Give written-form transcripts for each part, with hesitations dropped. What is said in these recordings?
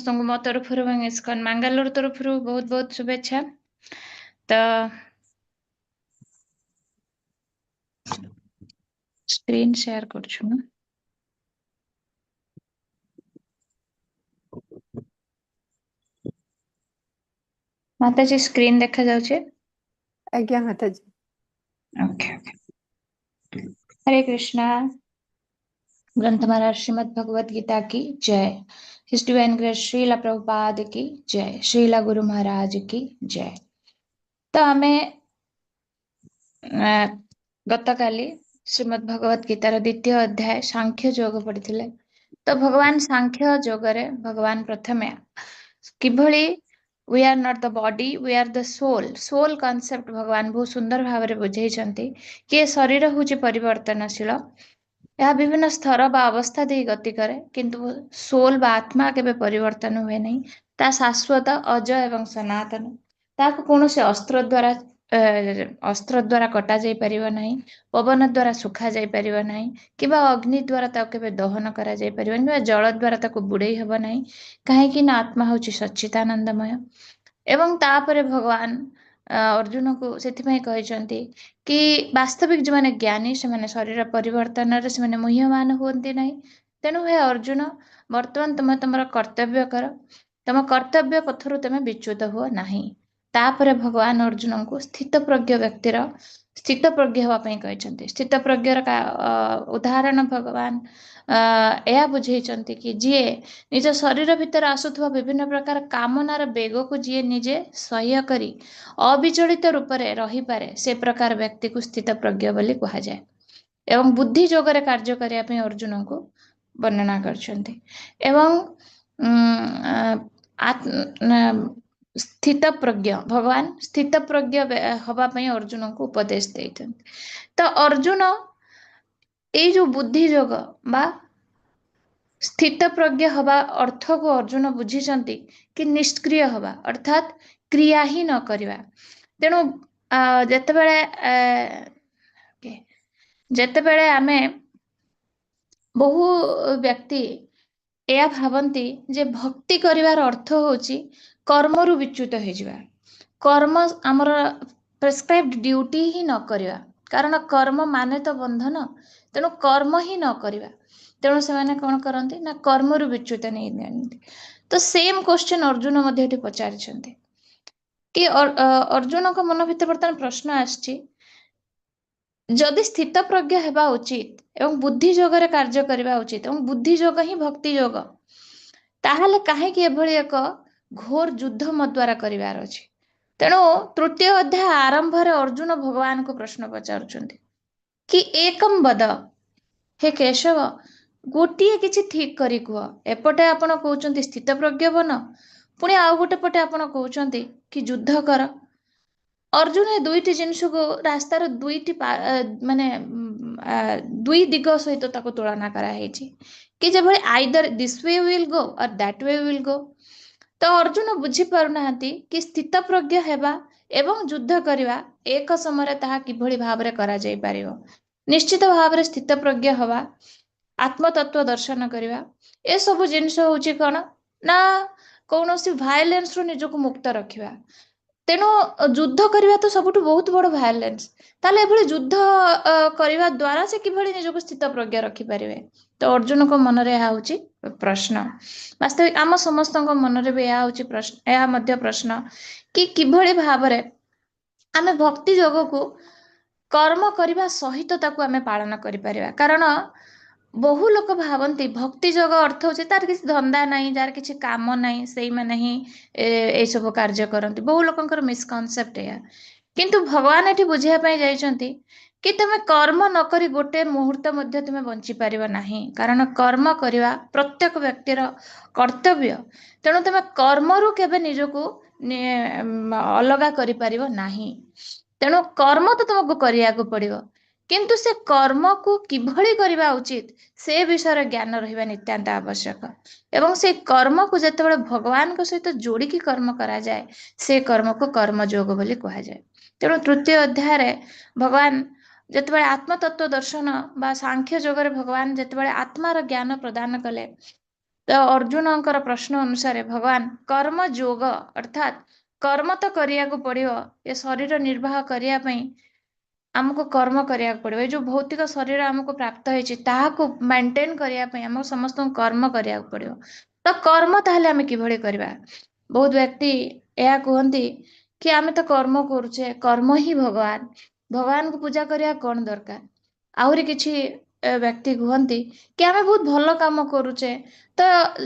ସମସ୍ତଙ୍କୁ ମୋ ତରଫରୁ ଏବଂ ଇସ୍କନ ମାଙ୍ଗାଲୋର ତରଫରୁ ବହୁତ ବହୁତ ଶୁଭେଚ୍ଛା। ତ ସ୍କ୍ରିନ୍ ସେୟାର କରୁଛୁ ମୁଁ। ମାତାଜୀ, ସ୍କ୍ରିନ୍ ଦେଖାଯାଉଛି? ଆଜ୍ଞା ମାତାଜୀ। Okay, okay. Hare Krishna. ग्रंथ महाराज श्रीमद् भगवत गीता की जय। His divine grace Srila Prabhupada की जय। श्रीला गुरु महाराज की जय। ତ ଆମେ ଗତକାଲି ଶ୍ରୀମଦ୍ ଭଗବତ ଗୀତାର ଦ୍ୱିତୀୟ ଅଧ୍ୟାୟ ସାଂଖ୍ୟ ଯୋଗ ପଢିଥିଲେ। ତ ଭଗବାନ ସାଂଖ୍ୟ ଯୋଗରେ ଭଗବାନ ପ୍ରଥମେ କିଭଳି we are not the body, we are the soul, soul concept ଭଗବାନ ବହୁତ ସୁନ୍ଦର ଭାବରେ ବୁଝେଇଛନ୍ତି କି ଏ ଶରୀର ହଉଛି ପରିବର୍ତ୍ତନଶୀଳ, ଏହା ବିଭିନ୍ନ ସ୍ତର ବା ଅବସ୍ଥା ଦେଇ ଗତି କରେ, କିନ୍ତୁ ସୋଲ ବା ଆତ୍ମା କେବେ ପରିବର୍ତ୍ତନ ହୁଏ ନାହିଁ। ତା ଶାଶ୍ୱତ, ଅଜ ଏବଂ ସନାତନ। ତାହାକୁ କୌଣସି ଅସ୍ତ୍ର ଦ୍ୱାରା କଟା ଯାଇପାରିବ ନାହିଁ, ପବନ ଦ୍ୱାରା ଶୁଖା ଯାଇପାରିବ ନାହିଁ, କିମ୍ବା ଅଗ୍ନି ଦ୍ୱାରା ତାକୁ କେବେ ଦହନ କରାଯାଇ ପାରିବନି, କିମ୍ବା ଜଳ ଦ୍ୱାରା ତାକୁ ବୁଡେଇ ହେବ ନାହିଁ। କାହିଁକି ନା ଆତ୍ମା ହଉଛି ସଚ୍ଚିଦାନନ୍ଦମୟ। ଏବଂ ତାପରେ ଭଗବାନ ଅର୍ଜୁନକୁ ସେଥିପାଇଁ କହିଛନ୍ତି କି ବାସ୍ତବିକ ଯେଉଁମାନେ ଜ୍ଞାନୀ, ସେମାନେ ଶରୀର ପରିବର୍ତ୍ତନରେ ସେମାନେ ମୁହ୍ୟମାନ ହୁଅନ୍ତି ନାହିଁ। ତେଣୁ ହେ ଅର୍ଜୁନ, ବର୍ତ୍ତମାନ ତୁମେ ତମର କର୍ତ୍ତବ୍ୟ କର, ତମ କର୍ତ୍ତବ୍ୟ ପଥରୁ ତୁମେ ବିଚ୍ୟୁତ ହୁଅ ନାହିଁ। ତାପରେ ଭଗବାନ ଅର୍ଜୁନଙ୍କୁ ସ୍ଥିତପ୍ରଜ୍ଞ ବ୍ୟକ୍ତିର ସ୍ଥିତପ୍ରଜ୍ଞ ହେବା ପାଇଁ କହିଛନ୍ତି। ସ୍ଥିତପ୍ରଜ୍ଞର ଉଦାହରଣ ଭଗବାନ ଏହା ବୁଝେଇଛନ୍ତି କି ଯିଏ ନିଜ ଶରୀର ଭିତରେ ଆସୁଥିବା ବିଭିନ୍ନ ପ୍ରକାର କାମନାର ବେଗକୁ ଯିଏ ନିଜେ ସହ୍ୟ କରି ଅବିଚଳିତ ରୂପରେ ରହିପାରେ, ସେ ପ୍ରକାର ବ୍ୟକ୍ତିକୁ ସ୍ଥିତପ୍ରଜ୍ଞ ବୋଲି କୁହାଯାଏ। ଏବଂ ବୁଦ୍ଧି ଯୋଗରେ କାର୍ଯ୍ୟ କରିବା ପାଇଁ ଅର୍ଜୁନଙ୍କୁ ବର୍ଣ୍ଣନା କରିଛନ୍ତି। ଏବଂ ସ୍ଥିତପ୍ରଜ୍ଞ ଭଗବାନ ସ୍ଥିତପ୍ରଜ୍ଞ ହବା ପାଇଁ ଅର୍ଜୁନଙ୍କୁ ଉପଦେଶ ଦେଇଛନ୍ତି। ତ ଅର୍ଜୁନ ଏଇ ଯୋଉ ବୁଦ୍ଧି ଯୋଗ ବା ସ୍ଥିତପ୍ରଜ୍ଞ ହବା ଅର୍ଥକୁ ଅର୍ଜୁନ ବୁଝିଛନ୍ତି କି ନିଷ୍କ୍ରିୟ ହବା, ଅର୍ଥାତ୍ କ୍ରିୟା ହିଁ ନ କରିବା। ତେଣୁ ଯେତେବେଳେ ଆମେ ବହୁ ବ୍ୟକ୍ତି ଏହା ଭାବନ୍ତି ଯେ ଭକ୍ତି କରିବାର ଅର୍ଥ ହଉଛି କର୍ମରୁ ବିଚ୍ୟୁତ ହେଇଯିବା, କର୍ମ ଆମର ପ୍ରେସକ୍ରାଇବଡ ଡ୍ୟୁଟି ହିଁ ନ କରିବା, କାରଣ କର୍ମ ମାନେ ତ ବନ୍ଧନ, ତେଣୁ କର୍ମ ହିଁ ନ କରିବା। ତେଣୁ ସେମାନେ କଣ କରନ୍ତି ନା କର୍ମରୁ ବିଚ୍ୟୁତ ନେଇ ନିଅନ୍ତି। ତ ସେମ୍ କ୍ୱେଶ୍ଚନ ଅର୍ଜୁନ ମଧ୍ୟ ଏଠି ପଚାରିଛନ୍ତି କି ଅର୍ଜୁନଙ୍କ ମନ ଭିତରେ ବର୍ତ୍ତମାନ ପ୍ରଶ୍ନ ଆସିଛି, ଯଦି ସ୍ଥିତପ୍ରଜ୍ଞ ହେବା ଉଚିତ ଏବଂ ବୁଦ୍ଧି ଯୋଗରେ କାର୍ଯ୍ୟ କରିବା ଉଚିତ ଏବଂ ବୁଦ୍ଧି ଯୋଗ ହିଁ ଭକ୍ତି ଯୋଗ, ତାହେଲେ କାହିଁକି ଏଭଳି ଏକ ଘୋର ଯୁଦ୍ଧ ମୋ ଦ୍ୱାରା କରିବାର ଅଛି? ତେଣୁ ତୃତୀୟ ଅଧ୍ୟାୟ ଆରମ୍ଭରେ ଅର୍ଜୁନ ଭଗବାନଙ୍କୁ ପ୍ରଶ୍ନ ପଚାରୁଛନ୍ତି କି ଏକମ ବଦ, ହେ କେଶବ, ଗୋଟିଏ କିଛି ଠିକ କରି କୁହ। ଏପଟେ ଆପଣ କହୁଛନ୍ତି ସ୍ଥିତପ୍ରଜ୍ଞ ବନ, ପୁଣି ଆଉ ଗୋଟେ ପଟେ ଆପଣ କହୁଛନ୍ତି କି ଯୁଦ୍ଧ କର। ଅର୍ଜୁନ ଏ ଦୁଇଟି ଜିନିଷକୁ ରାସ୍ତାର ଦୁଇଟି ମାନେ ଦୁଇ ଦିଗ ସହିତ ତାକୁ ତୁଳନା କରାହେଇଛି କି ଯେଭଳି either this way will go or that way will go. ତ ଅର୍ଜୁନ ବୁଝିପାରୁନାହାନ୍ତି କି ସ୍ଥିତପ୍ରଜ୍ଞ ହେବା ଏବଂ ଯୁଦ୍ଧ କରିବା ଏକ ସମୟରେ ତାହା କିଭଳି ଭାବରେ କରାଯାଇ ପାରିବ। ନିଶ୍ଚିତ ଭାବରେ ସ୍ଥିତପ୍ରଜ୍ଞ ହେବା, ଆତ୍ମତତ୍ତ୍ୱ ଦର୍ଶନ କରିବା, ଏସବୁ ଜିନିଷ ହଉଛି କଣ ନା କୌଣସି ଭାୟୋଲେନ୍ସରୁ ନିଜକୁ ମୁକ୍ତ ରଖିବା। ତେଣୁ ଯୁଦ୍ଧ କରିବା ତ ସବୁଠୁ ବହୁତ ବଡ ଭାୟୋଲେନ୍ସ, ତାହେଲେ ଏଭଳି ଯୁଦ୍ଧ କରିବା ଦ୍ୱାରା ସେ କିଭଳି ନିଜକୁ ସ୍ଥିତପ୍ରଜ୍ଞ ରଖିପାରିବେ? ତ ଅର୍ଜୁନଙ୍କ ମନରେ ଏହା ହଉଛି ପ୍ରଶ୍ନ। ବାସ୍ତବିକ ଆମ ସମସ୍ତଙ୍କ ମନରେ ବି ଏହା ହଉଛି ପ୍ରଶ୍ନ, ଏହା ମଧ୍ୟ ପ୍ରଶ୍ନ କି କିଭଳି ଭାବରେ ଆମେ ଭକ୍ତି ଯୋଗକୁ କର୍ମ କରିବା ସହିତ ତାକୁ ଆମେ ପାଳନ କରିପାରିବା। କାରଣ ବହୁ ଲୋକ ଭାବନ୍ତି ଭକ୍ତି ଯୋଗ ଅର୍ଥ ହଉଛି ତାର କିଛି ଧନ୍ଦା ନାହିଁ, ଯାହାର କିଛି କାମ ନାହିଁ, ସେଇମାନେ ହିଁ ଏଇସବୁ କାର୍ଯ୍ୟ କରନ୍ତି। ବହୁ ଲୋକଙ୍କର ମିସକନସେପ୍ଟ ଏହା। କିନ୍ତୁ ଭଗବାନ ଏଠି ବୁଝିବା ପାଇଁ ଯାଇଛନ୍ତି କି ତମେ କର୍ମ ନ କରି ଗୋଟେ ମୁହୂର୍ତ୍ତ ମଧ୍ୟ ତୁମେ ବଞ୍ଚି ପାରିବ ନାହିଁ, କାରଣ କର୍ମ କରିବା ପ୍ରତ୍ୟେକ ବ୍ୟକ୍ତିର କର୍ତ୍ତବ୍ୟ। ତେଣୁ ତମେ କର୍ମରୁ କେବେ ନିଜକୁ ଅଲଗା କରିପାରିବ ନାହିଁ। ତେଣୁ କର୍ମ ତ ତୁମକୁ କରିବାକୁ ପଡିବ, କିନ୍ତୁ ସେ କର୍ମକୁ କିଭଳି କରିବା ଉଚିତ ସେ ବିଷୟରେ ଜ୍ଞାନ ରହିବା ନିତ୍ୟାନ୍ତ ଆବଶ୍ୟକ। ଏବଂ ସେ କର୍ମକୁ ଯେତେବେଳେ ଭଗବାନଙ୍କ ସହିତ ଯୋଡ଼ିକି କର୍ମ କରାଯାଏ, ସେ କର୍ମକୁ କର୍ମଯୋଗ ବୋଲି କୁହାଯାଏ। ତେଣୁ ତୃତୀୟ ଅଧ୍ୟାୟରେ ଭଗବାନ ଯେତେବେଳେ ଆତ୍ମତତ୍ତ୍ୱ ଦର୍ଶନ ବା ସାଂଖ୍ୟ ଯୋଗରେ ଭଗବାନ ଯେତେବେଳେ ଆତ୍ମାର ଜ୍ଞାନ ପ୍ରଦାନ କଲେ, ତ ଅର୍ଜୁନଙ୍କର ପ୍ରଶ୍ନ ଅନୁସାରେ ଭଗବାନ କର୍ମ ଯୋଗ, ଅର୍ଥାତ୍ କର୍ମ ତ କରିବାକୁ ପଡିବ, ଏ ଶରୀର ନିର୍ବାହ କରିବା ପାଇଁ ଆମକୁ କର୍ମ କରିବାକୁ ପଡିବ। ଏ ଯୋଉ ଭୌତିକ ଶରୀର ଆମକୁ ପ୍ରାପ୍ତ ହେଇଛି ତାହାକୁ ମେଣ୍ଟେନ କରିବା ପାଇଁ ଆମକୁ ସମସ୍ତଙ୍କୁ କର୍ମ କରିବାକୁ ପଡିବ। ତ କର୍ମ ତାହେଲେ ଆମେ କିଭଳି କରିବା? ବହୁତ ବ୍ୟକ୍ତି ଏହା କୁହନ୍ତି କି ଆମେ ତ କର୍ମ କରୁଛେ, କର୍ମ ହିଁ ଭଗବାନ, ଭଗବାନଙ୍କୁ ପୂଜା କରିବା କଣ ଦରକାର? ଆହୁରି କିଛି ବ୍ୟକ୍ତି କୁହନ୍ତି କି ଆମେ ବହୁତ ଭଲ କାମ କରୁଛେ, ତ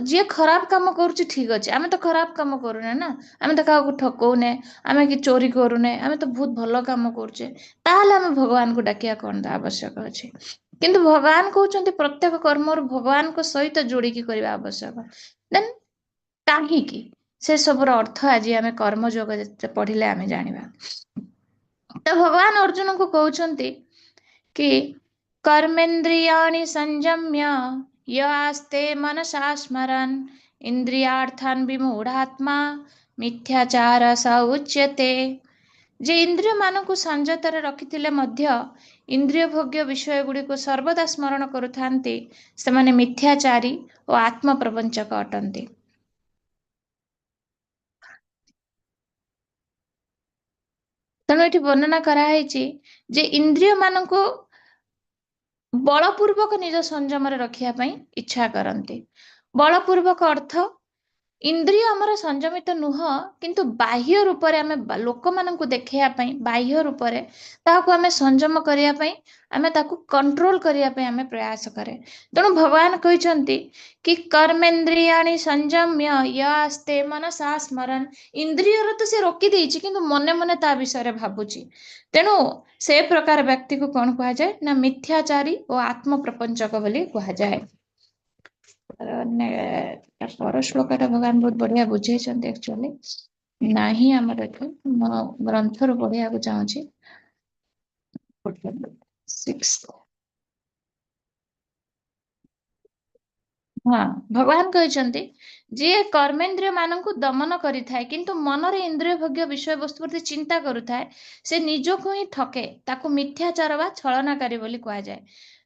ଯିଏ ଖରାପ କାମ କରୁଛି ଠିକ ଅଛି, ଆମେ ତ ଖରାପ କାମ କରୁନେ ନା, ଆମେ ତ କାହାକୁ ଠକଉନେ, ଆମେ କି ଚୋରି କରୁନେ, ଆମେ ତ ବହୁତ ଭଲ କାମ କରୁଛେ, ତାହେଲେ ଆମେ ଭଗବାନଙ୍କୁ ଡାକିବା କଣ ଆବଶ୍ୟକ ଅଛି? କିନ୍ତୁ ଭଗବାନ କହୁଛନ୍ତି ପ୍ରତ୍ୟେକ କର୍ମରୁ ଭଗବାନଙ୍କ ସହିତ ଯୋଡିକି କରିବା ଆବଶ୍ୟକ। ଦେନ୍ କାହିଁକି ସେ ସବୁର ଅର୍ଥ ଆଜି ଆମେ କର୍ମଯୋଗ ଯେତେ ପଢିଲେ ଆମେ ଜାଣିବା। ତ ଭଗବାନ ଅର୍ଜୁନଙ୍କୁ କହୁଛନ୍ତି କି କର୍ମେନ୍ଦ୍ରିୟାଣି ସଂଯମ୍ୟ ୟ ଆସ୍ତେ ମନସା ସ୍ମରନ୍ ଇନ୍ଦ୍ରିୟାର୍ଥାନ୍ ବିମୂଢ଼ାତ୍ମା ମିଥ୍ୟାଚାର ସ ଉଚ୍ୟତେ। ଯେ ଇନ୍ଦ୍ରିୟମାନଙ୍କୁ ସଂଯତରେ ରଖିଥିଲେ ମଧ୍ୟ ଇନ୍ଦ୍ରିୟ ଭୋଗ୍ୟ ବିଷୟ ଗୁଡ଼ିକୁ ସର୍ବଦା ସ୍ମରଣ କରୁଥାନ୍ତି, ସେମାନେ ମିଥ୍ୟାଚାରୀ ଓ ଆତ୍ମପ୍ରବଞ୍ଚକ ଅଟନ୍ତି। ତେଣୁ ଏଠି ବର୍ଣ୍ଣନା କରାହେଇଛି ଯେ ଇନ୍ଦ୍ରିୟମାନଙ୍କୁ ବଳପୂର୍ବକ ନିଜ ସଂଯମରେ ରଖିବା ପାଇଁ ଇଚ୍ଛା କରନ୍ତି। ବଳପୂର୍ବକ ଅର୍ଥ ଇନ୍ଦ୍ରିୟ ଆମର ସଂଯମିତ ନୁହଁ, କିନ୍ତୁ ବାହ୍ୟ ରୂପରେ ଆମେ ଲୋକମାନଙ୍କୁ ଦେଖେଇବା ପାଇଁ, ବାହ୍ୟ ରୂପରେ ତାହାକୁ ଆମେ ସଂଯମ କରିବା ପାଇଁ, ଆମେ ତାକୁ କଣ୍ଟ୍ରୋଲ କରିବା ପାଇଁ ଆମେ ପ୍ରୟାସ କରେ। ତେଣୁ ଭଗବାନ କହିଛନ୍ତି କି କର୍ମେନ୍ଦ୍ରିୟାଣି ସଂଯମ୍ୟ ୟ ଆସ୍ତେ ମନସା ସ୍ମରନ୍। ଇନ୍ଦ୍ରିୟର ତ ସେ ରୋକି ଦେଇଛି, କିନ୍ତୁ ମନେ ମନେ ତା ବିଷୟରେ ଭାବୁଛି। ତେଣୁ ସେ ପ୍ରକାର ବ୍ୟକ୍ତିକୁ କଣ କୁହାଯାଏ ନା ମିଥ୍ୟାଚାରୀ ଓ ଆତ୍ମପ୍ରପଞ୍ଚକ ବୋଲି କୁହାଯାଏ। ପର ଶ୍ଲୋକଟା ଭଗବାନ ବହୁତ ବଢିଆ ବୁଝେଇଛନ୍ତି। ଆକ୍ଚୁଆଲି ନାହିଁ ଆମର ଏଠି, ମୁଁ ଗ୍ରନ୍ଥରୁ ପଢିବାକୁ ଚାହୁଁଛି। 6। ହଁ, ଭଗବାନ କହିଛନ୍ତି ଯିଏ କର୍ମେନ୍ଦ୍ରିୟ ମାନଙ୍କୁ ଦମନ କରିଥାଏ କିନ୍ତୁ ମନରେ ଇନ୍ଦ୍ରିୟ ଭୋଗ୍ୟ ବିଷୟବସ୍ତୁ ପ୍ରତି ଚିନ୍ତା କରୁଥାଏ, ସେ ନିଜକୁ ହିଁ ଠକେ, ତାକୁ ମିଥ୍ୟାଚାର ବା ଛଳନାକାରୀ ବୋଲି କୁହାଯାଏ।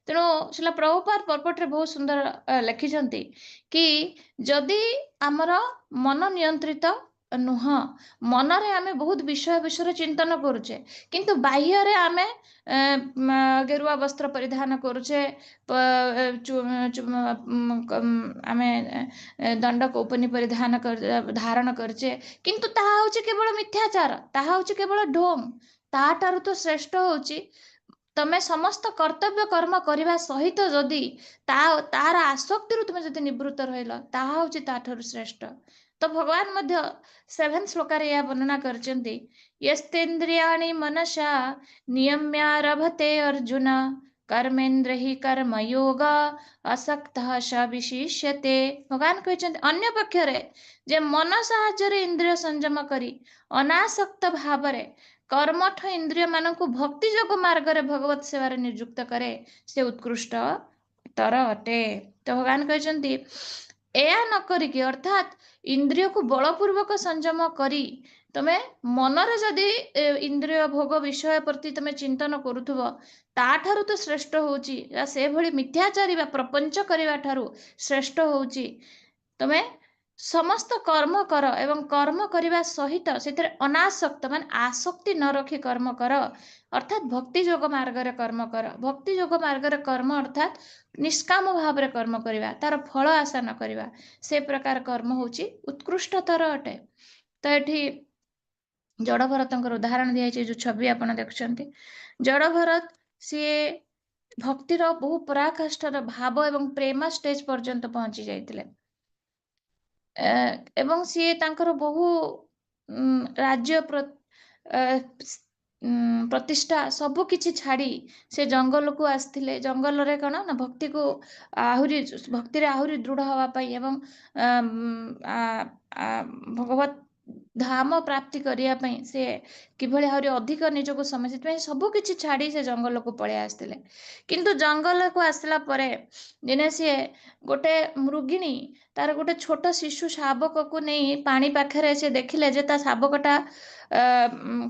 ତେଣୁ ଶ୍ରୀଲ ପ୍ରଭୁପାଦ ପର୍ପଟରେ ବହୁତ ସୁନ୍ଦର ଲେଖିଛନ୍ତି କି ଯଦି ଆମର ମନ ନିୟନ୍ତ୍ରିତ ନୁହଁ, ମନରେ ଆମେ ବହୁତ ବିଷୟ ବିଷୟରେ ଚିନ୍ତନ କରୁଛେ, କିନ୍ତୁ ବାହ୍ୟରେ ଆମେ ଗେରୁଆ ବସ୍ତ୍ର ପରିଧାନ କରୁଛେ, ଆମେ ଦଣ୍ଡ କୌପିନୀ ପରିଧାନ ଧାରଣ କରୁଛେ, କିନ୍ତୁ ତାହା ହଉଛି କେବଳ ମିଥ୍ୟାଚାର, ତାହା ହଉଛି କେବଳ ଢୋଙ୍ଗ। ତାଠାରୁ ତ ଶ୍ରେଷ୍ଠ ହଉଛି ତମେ ସମସ୍ତ କର୍ତ୍ତବ୍ୟ କର୍ମ କରିବା ସହିତ ଯଦି ତାର ଆସକ୍ତିରୁ ତୁମେ ଯଦି ନିବୃତ୍ତ ରହିଲ, ତାହା ହଉଛି ତାଠାରୁ ଶ୍ରେଷ୍ଠ। ତ ଭଗବାନ ମଧ୍ୟ 7 ଶ୍ଲୋକରେ ଏହା ବର୍ଣ୍ଣନା କରିଛନ୍ତି, ୟସ୍ତେନ୍ଦ୍ରିୟାଣି ମନସା ନିୟମ୍ୟାରଭତେ ଅର୍ଜୁନ କର୍ମେନ୍ଦ୍ର ହି କର୍ମଯୋଗ ଅସକ୍ତଃ ସ ବିଶିଷ୍ୟତେ। ଭଗବାନ କହିଛନ୍ତି ଅନ୍ୟ ପକ୍ଷରେ ଯେ ମନ ସାହାଯ୍ୟରେ ଇନ୍ଦ୍ରିୟ ସଂଯମ କରି ଅନାସକ୍ତ ଭାବରେ କର୍ମଠ ଇନ୍ଦ୍ରିୟ ମାନଙ୍କୁ ଭକ୍ତି ଯୋଗ ମାର୍ଗରେ ଭଗବତ ସେବାରେ ନିଯୁକ୍ତ କରେ, ସେ ଉତ୍କୃଷ୍ଟ ତର ଅଟେ। ତ ଭଗବାନ କହିଛନ୍ତି ଏହା ନ କରିକି, ଅର୍ଥାତ୍ ଇନ୍ଦ୍ରିୟକୁ ବଳପୂର୍ବକ ସଂଯମ କରି ତମେ ମନରେ ଯଦି ଇନ୍ଦ୍ରିୟ ଭୋଗ ବିଷୟ ପ୍ରତି ତମେ ଚିନ୍ତନ କରୁଥିବ, ତାଠାରୁ ତ ଶ୍ରେଷ୍ଠ ହଉଛି, ସେଭଳି ମିଥ୍ୟାଚାରୀ ବା ପ୍ରପଞ୍ଚ କରିବା ଠାରୁ ଶ୍ରେଷ୍ଠ ହଉଛି ତମେ ସମସ୍ତ କର୍ମ କର ଏବଂ କର୍ମ କରିବା ସହିତ ସେଥିରେ ଅନାସକ୍ତ ମାନେ ଆସକ୍ତି ନ ରଖି କର୍ମ କର, ଅର୍ଥାତ୍ ଭକ୍ତି ଯୋଗ ମାର୍ଗରେ କର୍ମ କର। ଭକ୍ତି ଯୋଗ ମାର୍ଗରେ କର୍ମ ଅର୍ଥାତ୍ ନିଷ୍କାମ ଭାବରେ କର୍ମ କରିବା, ତାର ଫଳ ଆଶା ନ କରିବା, ସେ ପ୍ରକାର କର୍ମ ହଉଛି ଉତ୍କୃଷ୍ଟତର ଅଟେ। ତ ଏଠି ଜଡ଼ ଭରତଙ୍କର ଉଦାହରଣ ଦିଆଯାଇଛି, ଯୋଉ ଛବି ଆପଣ ଦେଖୁଛନ୍ତି। ଜଡ଼ ଭରତ ସିଏ ଭକ୍ତିର ବହୁ ପରାକାଷ୍ଠାର ଭାବ ଏବଂ ପ୍ରେମ ଷ୍ଟେଜ ପର୍ଯ୍ୟନ୍ତ ପହଞ୍ଚି ଯାଇଥିଲେ, ଏବଂ ସିଏ ତାଙ୍କର ବହୁ ରାଜ୍ୟ ପ୍ରତିଷ୍ଠା ସବୁ କିଛି ଛାଡି ସେ ଜଙ୍ଗଲକୁ ଆସିଥିଲେ। ଜଙ୍ଗଲରେ କଣ ନା ଭକ୍ତିକୁ ଆହୁରି, ଭକ୍ତିରେ ଆହୁରି ଦୃଢ ହବା ପାଇଁ ଏବଂ ଭଗବତ ଧାମ ପ୍ରାପ୍ତି କରିବା ପାଇଁ ସେ କିଭଳି ଆହୁରି ଅଧିକ ନିଜକୁ ସମୟ, ସେଥିପାଇଁ ସବୁ କିଛି ଛାଡି ସେ ଜଙ୍ଗଲକୁ ପଳେଇ ଆସିଥିଲେ। କିନ୍ତୁ ଜଙ୍ଗଲକୁ ଆସିଲା ପରେ ଦିନେ ସିଏ ଗୋଟେ ମୃଗିଣୀ ତାର ଗୋଟେ ଛୋଟ ଶିଶୁ ଶାବକକୁ ନେଇ ପାଣି ପାଖରେ ସେ ଦେଖିଲେ ଯେ ତା ଶାବକଟା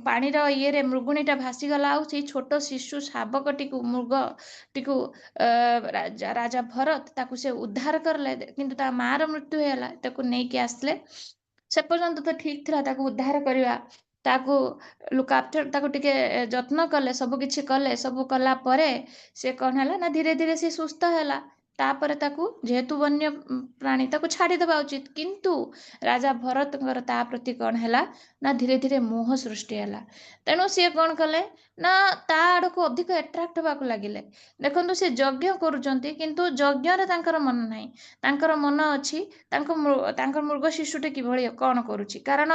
ପାଣିର ଇଏରେ ମୃଗୁଣୀଟା ଭାସିଗଲା, ଆଉ ସେଇ ଛୋଟ ଶିଶୁ ଶାବକଟିକୁ, ମୃଗଟିକୁ ରାଜା ଭରତ ତାକୁ ସେ ଉଦ୍ଧାର କଲେ, କିନ୍ତୁ ତା ମାର ମୃତ୍ୟୁ ହେଇଗଲା। ତାକୁ ନେଇକି ଆସିଲେ। ସେ ପର୍ଯ୍ୟନ୍ତ ତ ଠିକ ଥିଲା, ତାକୁ ଉଦ୍ଧାର କରିବା, ତାକୁ ଲୁକ୍ ଆଫ୍ଟର, ତାକୁ ଟିକେ ଯତ୍ନ କଲେ, ସବୁ କିଛି କଲେ। ସବୁ କଲା ପରେ ସେ କଣ ହେଲା ନା ଧୀରେ ଧୀରେ ସେ ସୁସ୍ଥ ହେଲା। ତାପରେ ତାକୁ ଯେହେତୁ ବନ୍ୟ ପ୍ରାଣୀ ତାକୁ ଛାଡ଼ିଦେବା ଉଚିତ, କିନ୍ତୁ ରାଜା ଭରତଙ୍କର ତା ପ୍ରତି କଣ ହେଲା ନା ଧୀରେ ଧୀରେ ମୋହ ସୃଷ୍ଟି ହେଲା। ତେଣୁ ସିଏ କଣ କଲେ ନା ତା ଆଡ଼କୁ ଅଧିକ ଆଟ୍ରାକ୍ଟ ହେବାକୁ ଲାଗିଲେ। ଦେଖନ୍ତୁ, ସେ ଯଜ୍ଞ କରୁଛନ୍ତି କିନ୍ତୁ ଯଜ୍ଞରେ ତାଙ୍କର ମନ ନାହିଁ, ତାଙ୍କର ମନ ଅଛି ତାଙ୍କ ମୃଗ ଶିଶୁଟି କିଭଳି କଣ କରୁଛି। କାରଣ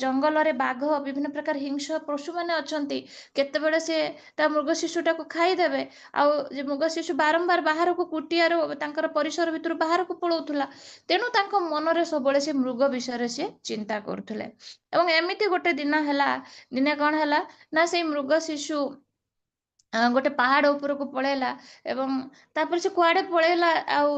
ଜଙ୍ଗଲରେ ବାଘ, ବିଭିନ୍ନ ପ୍ରକାର ହିଂସ୍ର ପଶୁମାନେ ଅଛନ୍ତି, କେତେବେଳେ ସେ ତା ମୃଗ ଶିଶୁଟାକୁ ଖାଇଦେବେ। ଆଉ ଯେ ମୃଗ ଶିଶୁ ବାରମ୍ବାର ବାହାରକୁ କୁଟିଆରୁ ତାଙ୍କର ପରିସର ଭିତରୁ ବାହାରକୁ ପଳଉଥିଲା। ତେଣୁ ତାଙ୍କ ମନରେ ସବୁବେଳେ ସେ ମୃଗ ବିଷୟରେ ସେ ଚିନ୍ତା କରୁଥିଲେ। ଏବଂ ଏମିତି ଗୋଟେ ଦିନ ହେଲା, ଦିନେ କଣ ହେଲା ନା ସେଇ ମୃଗ ଶିଶୁ ଗୋଟେ ପାହାଡ ଉପରକୁ ପଳେଇଲା ଏବଂ ତାପରେ ସେ କୁଆଡେ ପଳେଇଲା ଆଉ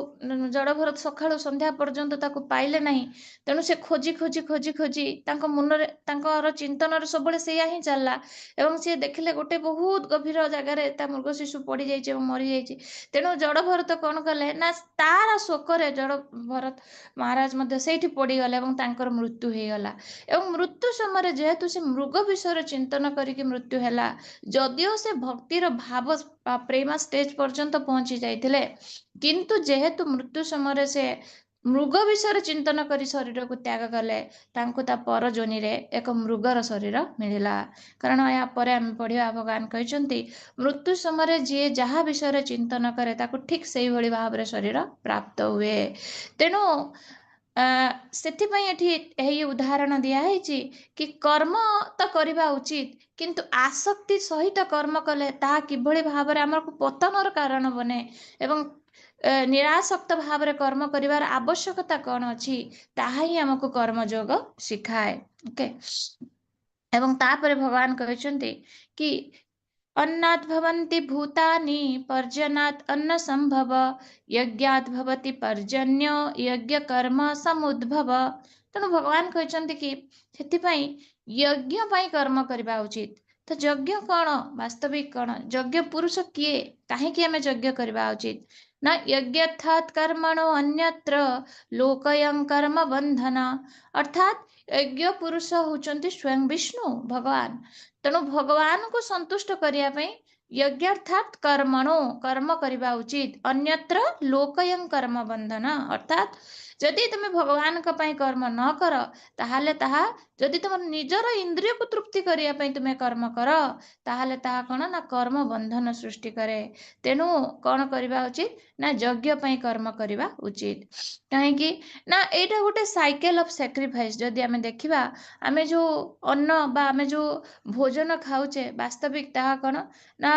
ଜଡଭରତ ସକାଳୁ ସନ୍ଧ୍ୟା ପର୍ଯ୍ୟନ୍ତ ତାକୁ ପାଇଲେ ନାହିଁ। ତେଣୁ ସେ ଖୋଜି ଖୋଜି ଖୋଜି ଖୋଜି ତାଙ୍କ ମୁଣ୍ଡରେ, ତାଙ୍କର ଚିନ୍ତନରେ ସବୁବେଳେ ସେଇଆ ହିଁ ଚାଲିଲା। ଏବଂ ସିଏ ଦେଖିଲେ ଗୋଟେ ବହୁତ ଗଭୀର ଜାଗାରେ ତା ମୃଗ ଶିଶୁ ପଡିଯାଇଛି ଏବଂ ମରିଯାଇଛି। ତେଣୁ ଜଡଭରତ କଣ କଲେ ନା ତାର ଶୋକରେ ଜଡ ଭରତ ମହାରାଜ ମଧ୍ୟ ସେଇଠି ପଡିଗଲେ ଏବଂ ତାଙ୍କର ମୃତ୍ୟୁ ହେଇଗଲା। ଏବଂ ମୃତ୍ୟୁ ସମୟରେ ଯେହେତୁ ସେ ମୃଗ ବିଷୟରେ ଚିନ୍ତନ କରିକି ମୃତ୍ୟୁ ହେଲା, ଯଦିଓ ସେ ଭକ୍ତିର ଭାବ ପ୍ରେମା ଷ୍ଟେଜ ପର୍ଯ୍ୟନ୍ତ ପହଞ୍ଚି ଯାଇଥିଲେ, କିନ୍ତୁ ଯେହେତୁ ମୃତ୍ୟୁ ସମୟରେ ସେ ମୃଗ ବିଷୟରେ ଚିନ୍ତନ କରି ଶରୀରକୁ ତ୍ୟାଗ କଲେ, ତାଙ୍କୁ ତା ପର ଯୋନିରେ ଏକ ମୃଗର ଶରୀର ମିଳିଲା। କାରଣ ଏହା ପରେ ଆମେ ପଢିବା, ଭଗବାନ କହିଛନ୍ତି ମୃତ୍ୟୁ ସମୟରେ ଯିଏ ଯାହା ବିଷୟରେ ଚିନ୍ତନ କରେ ତାକୁ ଠିକ ସେଇଭଳି ଭାବରେ ଶରୀର ପ୍ରାପ୍ତ ହୁଏ। ତେଣୁ ସେଥିପାଇଁ ଏଠି ଏହି ଉଦାହରଣ ଦିଆହେଇଛି କି କର୍ମ ତ କରିବା ଉଚିତ, କିନ୍ତୁ ଆସକ୍ତି ସହିତ କର୍ମ କଲେ ତାହା କିଭଳି ଭାବରେ ଆମକୁ ପତନର କାରଣ ବନେ ଏବଂ ନିରାସକ୍ତ ଭାବରେ କର୍ମ କରିବାର ଆବଶ୍ୟକତା କଣ ଅଛି, ତାହା ହିଁ ଆମକୁ କର୍ମଯୋଗ ଶିଖାଏ। ଓକେ, ଏବଂ ତାପରେ ଭଗବାନ କହିଛନ୍ତି କି ଅନ୍ନାତ୍ ଭବନ୍ତି ଭୂତାନି ପର୍ଜନାତ୍ ଅନ୍ନ ସମ୍ଭବ ଯଜ୍ଞାତ୍ ଭବତି ପର୍ଜନ୍ୟ ଯଜ୍ଞ କର୍ମ ସମୁଦ୍ଭବ। ତେଣୁ ଭଗବାନ କହିଛନ୍ତି କି ସେଥିପାଇଁ ଯଜ୍ଞ ପାଇଁ କର୍ମ କରିବା ଉଚିତ। ତ ଯଜ୍ଞ କଣ, ବାସ୍ତବିକ କଣ, ଯଜ୍ଞ ପୁରୁଷ କିଏ, କାହିଁକି ଆମେ ଯଜ୍ଞ କରିବା ଉଚିତ? ନା ଯଜ୍ଞାର୍ଥାତ୍ କର୍ମଣୋ ଅନ୍ୟତ୍ର ଲୋକୟଂ କର୍ମ ବନ୍ଧନ। ଅର୍ଥାତ୍ ଯଜ୍ଞ ପୁରୁଷ ହଉଛନ୍ତି ସ୍ୱୟଂ ବିଷ୍ଣୁ ଭଗବାନ। ତେଣୁ ଭଗବାନଙ୍କୁ ସନ୍ତୁଷ୍ଟ କରିବା ପାଇଁ ଯଜ୍ଞାର୍ଥାତ୍ କର୍ମଣୋ କର୍ମ କରିବା ଉଚିତ, ଅନ୍ୟତ୍ର ଲୋକୟଂ କର୍ମ ବନ୍ଧନ। ଅର୍ଥାତ୍ ଯଦି ତୁମେ ଭଗବାନଙ୍କ ପାଇଁ କର୍ମ ନ କର, ତାହେଲେ ତାହା ଯଦି ତୁମର ନିଜର ଇନ୍ଦ୍ରିୟକୁ ତୃପ୍ତି କରିବା ପାଇଁ ତୁମେ କର୍ମ କର, ତାହେଲେ ତାହା କଣ ନା କର୍ମ ବନ୍ଧନ ସୃଷ୍ଟି କରେ। ତେଣୁ କଣ କରିବା ଉଚିତ ନା ଯଜ୍ଞ ପାଇଁ କର୍ମ କରିବା ଉଚିତ। କାହିଁକି ନା ଏଇଟା ଗୋଟେ ସାଇକେଲ ଅଫ ସାକ୍ରିଫାଇସ୍। ଯଦି ଆମେ ଦେଖିବା, ଆମେ ଯୋଉ ଅନ୍ନ ବା ଆମେ ଯୋଉ ଭୋଜନ ଖାଉଛେ, ବାସ୍ତବିକ ତାହା କଣ ନା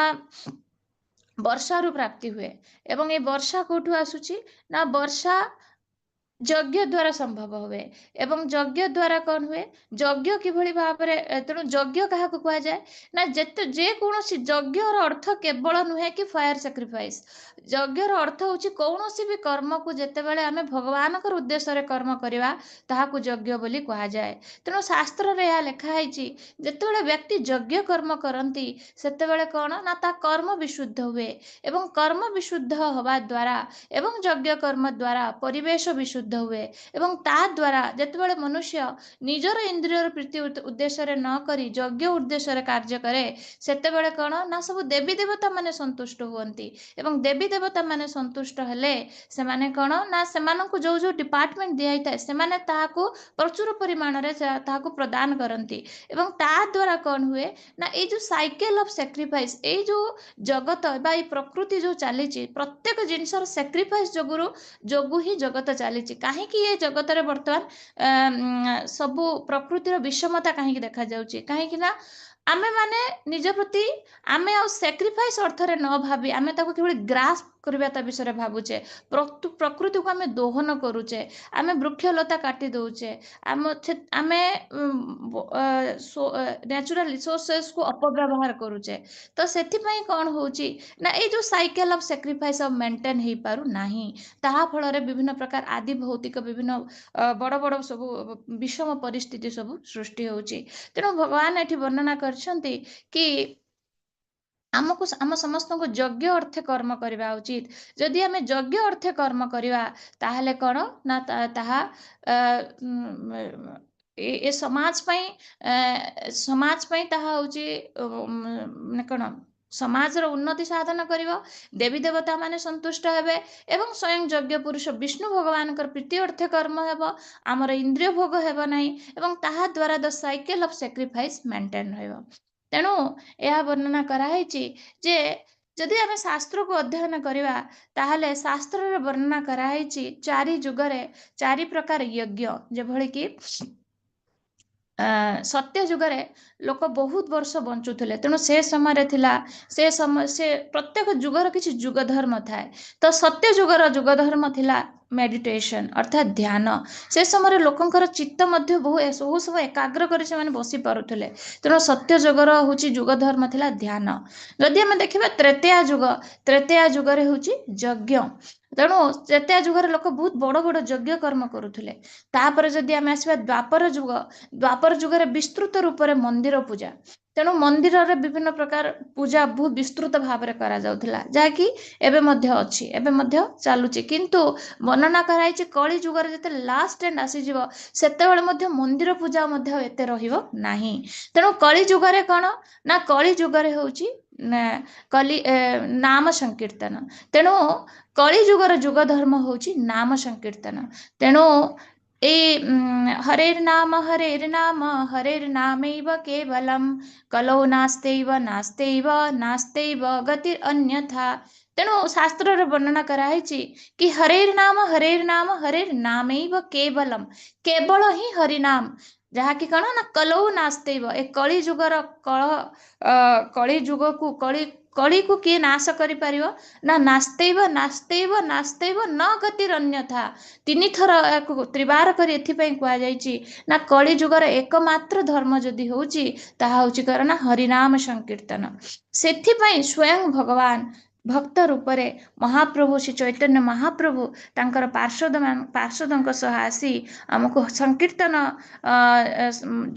ବର୍ଷାରୁ ପ୍ରାପ୍ତି ହୁଏ। ଏବଂ ଏ ବର୍ଷା କୋଉଠୁ ଆସୁଛି ନା ବର୍ଷା ଯଜ୍ଞ ଦ୍ଵାରା ସମ୍ଭବ ହୁଏ। ଏବଂ ଯଜ୍ଞ ଦ୍ଵାରା କଣ ହୁଏ, ଯଜ୍ଞ କିଭଳି ଭାବରେ, ତେଣୁ ଯଜ୍ଞ କାହାକୁ କୁହାଯାଏ ନା ଯେକୌଣସି ଯଜ୍ଞର ଅର୍ଥ କେବଳ ନୁହେଁ କି ଫାୟାର ସାକ୍ରିଫାଇସ୍। ଯଜ୍ଞର ଅର୍ଥ ହଉଛି କୌଣସି ବି କର୍ମକୁ ଯେତେବେଳେ ଆମେ ଭଗବାନଙ୍କର ଉଦ୍ଦେଶ୍ୟରେ କର୍ମ କରିବା ତାହାକୁ ଯଜ୍ଞ ବୋଲି କୁହାଯାଏ। ତେଣୁ ଶାସ୍ତ୍ରରେ ଏହା ଲେଖା ହେଇଛି, ଯେତେବେଳେ ବ୍ୟକ୍ତି ଯଜ୍ଞ କର୍ମ କରନ୍ତି ସେତେବେଳେ କଣ ନା ତା କର୍ମ ବିଶୁଦ୍ଧ ହୁଏ, ଏବଂ କର୍ମ ବିଶୁଦ୍ଧ ହବା ଦ୍ଵାରା ଏବଂ ଯଜ୍ଞ କର୍ମ ଦ୍ଵାରା ପରିବେଶ ବିଶୁଦ୍ଧ ହୁଏ। ଏବଂ ତା ଦ୍ଵାରା ଯେତେବେଳେ ମନୁଷ୍ୟ ନିଜର ଇନ୍ଦ୍ରିୟର ପ୍ରୀତି ଉଦ୍ଦେଶ୍ୟରେ ନ କରି ଯଜ୍ଞ ଉଦ୍ଦେଶ୍ୟରେ କାର୍ଯ୍ୟ କରେ, ସେତେବେଳେ କଣ ନା ସବୁ ଦେବୀ ଦେବତା ମାନେ ସନ୍ତୁଷ୍ଟ ହୁଅନ୍ତି। ଏବଂ ଦେବୀ ଦେବତା ମାନେ ସନ୍ତୁଷ୍ଟ ହେଲେ ସେମାନେ କଣ ନା ସେମାନଙ୍କୁ ଯୋଉ ଯୋଉ ଡିପାର୍ଟମେଣ୍ଟ ଦିଆହେଇଥାଏ ସେମାନେ ତାହାକୁ ପ୍ରଚୁର ପରିମାଣରେ ତାହାକୁ ପ୍ରଦାନ କରନ୍ତି। ଏବଂ ତା ଦ୍ଵାରା କଣ ହୁଏ ନା ଏଇ ଯୋଉ ସାଇକେଲ ଅଫ ସାକ୍ରିଫାଇସ୍, ଏଇ ଯୋଉ ଜଗତ ବା ଏଇ ପ୍ରକୃତି ଯୋଉ ଚାଲିଛି, ପ୍ରତ୍ୟେକ ଜିନିଷର ସାକ୍ରିଫାଇସ୍ ଯୋଗୁ ହିଁ ଜଗତ ଚାଲିଛି। କାହିଁକି ଏ ଜଗତରେ ବର୍ତ୍ତମାନ ସବୁ ପ୍ରକୃତିର ବିଷମତା କାହିଁକି ଦେଖାଯାଉଛି? କାହିଁକି ନା ଆମେ ମାନେ ନିଜ ପ୍ରତି ଆମେ ଆଉ ସାକ୍ରିଫାଇସ୍ ଅର୍ଥରେ ନ ଭାବି ଆମେ ତାକୁ କିଭଳି ଗ୍ରାସ୍ପ କରିବା ତା ବିଷୟରେ ଭାବୁଛେ, ପ୍ରକୃତିକୁ ଆମେ ଦୋହନ କରୁଛେ, ଆମେ ବୃକ୍ଷଲତା କାଟି ଦଉଛେ, ଆମ ଆମେ ନ୍ୟାଚୁରାଲ ରିସୋର୍ସେସକୁ ଅପବ୍ୟବହାର କରୁଛେ। ତ ସେଥିପାଇଁ କ'ଣ ହଉଛି ନା ଏଇ ଯୋଉ cycle of sacrifice of maintain ହେଇପାରୁନାହିଁ। ତାହା ଫଳରେ ବିଭିନ୍ନ ପ୍ରକାର ଆଦି ଭୌତିକ ବିଭିନ୍ନ ବଡ଼ ବଡ଼ ସବୁ ବିଷମ ପରିସ୍ଥିତି ସବୁ ସୃଷ୍ଟି ହଉଛି। ତେଣୁ ଭଗବାନ ଏଠି ବର୍ଣ୍ଣନା କରିଛନ୍ତି କି ଆମକୁ, ଆମ ସମସ୍ତଙ୍କୁ ଯଜ୍ଞ ଅର୍ଥେ କର୍ମ କରିବା ଉଚିତ। ଯଦି ଆମେ ଯଜ୍ଞ ଅର୍ଥେ କର୍ମ କରିବା, ତାହେଲେ କ'ଣ ନା ତାହା ଏ ସମାଜ ପାଇଁ ତାହା ହଉଛି ମାନେ କ'ଣ, ସମାଜର ଉନ୍ନତି ସାଧନ କରିବ, ଦେବୀ ଦେବତା ମାନେ ସନ୍ତୁଷ୍ଟ ହେବେ ଏବଂ ସ୍ୱୟଂ ଯଜ୍ଞ ପୁରୁଷ ବିଷ୍ଣୁ ଭଗବାନଙ୍କର ପ୍ରୀତି ଅର୍ଥେ କର୍ମ ହେବ, ଆମର ଇନ୍ଦ୍ରିୟ ଭୋଗ ହେବ ନାହିଁ ଏବଂ ତାହା ଦ୍ୱାରା the cycle of sacrifice maintain ରହିବ। ତେଣୁ ଏହା ବର୍ଣ୍ଣନା କରାହେଇଛି ଯେ ଯଦି ଆମେ ଶାସ୍ତ୍ରକୁ ଅଧ୍ୟୟନ କରିବା, ତାହେଲେ ଶାସ୍ତ୍ରରେ ବର୍ଣ୍ଣନା କରାହେଇଛି ଚାରି ଯୁଗରେ ଚାରି ପ୍ରକାର ଯଜ୍ଞ। ଯେଭଳି କି ସତ୍ୟ ଯୁଗରେ ଲୋକ ବହୁତ ବର୍ଷ ବଞ୍ଚୁଥିଲେ। ତେଣୁ ସେ ସମୟରେ ଥିଲା, ସେ ସମୟ, ସେ ପ୍ରତ୍ୟେକ ଯୁଗର କିଛି ଯୁଗ ଧର୍ମ ଥାଏ। ତ ସତ୍ୟ ଯୁଗର ଯୁଗ ଧର୍ମ ଥିଲା ମେଡିଟେସନ, ଅର୍ଥାତ୍ ଧ୍ୟାନ। ସେ ସମୟରେ ଲୋକଙ୍କର ଚିତ୍ତ ମଧ୍ୟ ବହୁତ ସମୟ ଏକାଗ୍ର କରି ସେମାନେ ବସି ପାରୁଥିଲେ। ତେଣୁ ସତ୍ୟ ଯୁଗର ହଉଛି ଯୁଗ ଧର୍ମ ଥିଲା ଧ୍ୟାନ। ଯଦି ଆମେ ଦେଖିବା ତ୍ରେତୟା ଯୁଗ, ତ୍ରେତୟା ଯୁଗରେ ହଉଛି ଯଜ୍ଞ। ତେଣୁ ତ୍ରେତୟା ଯୁଗରେ ଲୋକ ବହୁତ ବଡ ବଡ ଯଜ୍ଞ କର୍ମ କରୁଥିଲେ। ତାପରେ ଯଦି ଆମେ ଆସିବା ଦ୍ୱାପର ଯୁଗ, ଦ୍ୱାପର ଯୁଗରେ ବିସ୍ତୃତ ରୂପରେ ମନ୍ଦିର ପୂଜା। ତେଣୁ ମନ୍ଦିରରେ ବିଭିନ୍ନ ପ୍ରକାର ପୂଜା ବହୁତ ବିସ୍ତୃତ ଭାବରେ କରାଯାଉଥିଲା, ଯାହାକି ଏବେ ମଧ୍ୟ ଅଛି, ଏବେ ମଧ୍ୟ ଚାଲୁଛି। କିନ୍ତୁ ବର୍ଣ୍ଣନା କରାଯାଇଛି କଳି ଯୁଗରେ ଯେତେବେଳେ ଲାଷ୍ଟ ଏଣ୍ଡ ଆସିଯିବ, ସେତେବେଳେ ମଧ୍ୟ ମନ୍ଦିର ପୂଜା ମଧ୍ୟ ଏତେ ରହିବ ନାହିଁ। ତେଣୁ କଳି ଯୁଗରେ କ'ଣ ନା କଳି ଯୁଗରେ ହଉଛି କଲି ନାମ ସଂକୀର୍ତ୍ତନ। ତେଣୁ କଳି ଯୁଗର ଯୁଗ ଧର୍ମ ହଉଛି ନାମ ସଂକୀର୍ତ୍ତନ। ତେଣୁ ଏଇ ହରେର ନାମ ହରେର ନାମ ହରେର ନାମୈବ କେବଲମ୍ କଲୌ ନାସ୍ତୈବ ନାସ୍ତୈବ ନାସ୍ତୈବ ଗତିର୍ ଅନ୍ୟଥା। ତେଣୁ ଶାସ୍ତ୍ରରେ ବର୍ଣ୍ଣନା କରାହେଇଛି କି ହରେର ନାମ ହରେର ନାମ ହରେର ନାମୈବ କେବଲମ୍, କେବଳ ହିଁ ହରିନାମ, ଯାହାକି କଣ ନା କଲୌ ନାସ୍ତୈବ, ଏ କଳି ଯୁଗର କଳି ଯୁଗକୁ, କଳିକୁ କିଏ ନାଶ କରିପାରିବ ନା ନାସ୍ତୈବ ନାସ୍ତୈବ ନାସ୍ତୈବ ନ ଗତିର ଅନ୍ୟଥା। ତିନିଥର ଏହାକୁ ତ୍ରିବାର କରି ଏଥିପାଇଁ କୁହାଯାଇଛି ନା କଳି ଯୁଗର ଏକମାତ୍ର ଧର୍ମ ଯଦି ହଉଛି, ତାହା ହଉଛି କର ନା ହରିନାମ ସଂକୀର୍ତ୍ତନ। ସେଥିପାଇଁ ସ୍ୱୟଂ ଭଗବାନ ଭକ୍ତ ରୂପରେ ମହାପ୍ରଭୁ ଶ୍ରୀ ଚୈତନ୍ୟ ମହାପ୍ରଭୁ ତାଙ୍କର ପାର୍ଶ୍ୱଦଙ୍କ ସହ ଆସି ଆମକୁ ସଂକୀର୍ତ୍ତନ,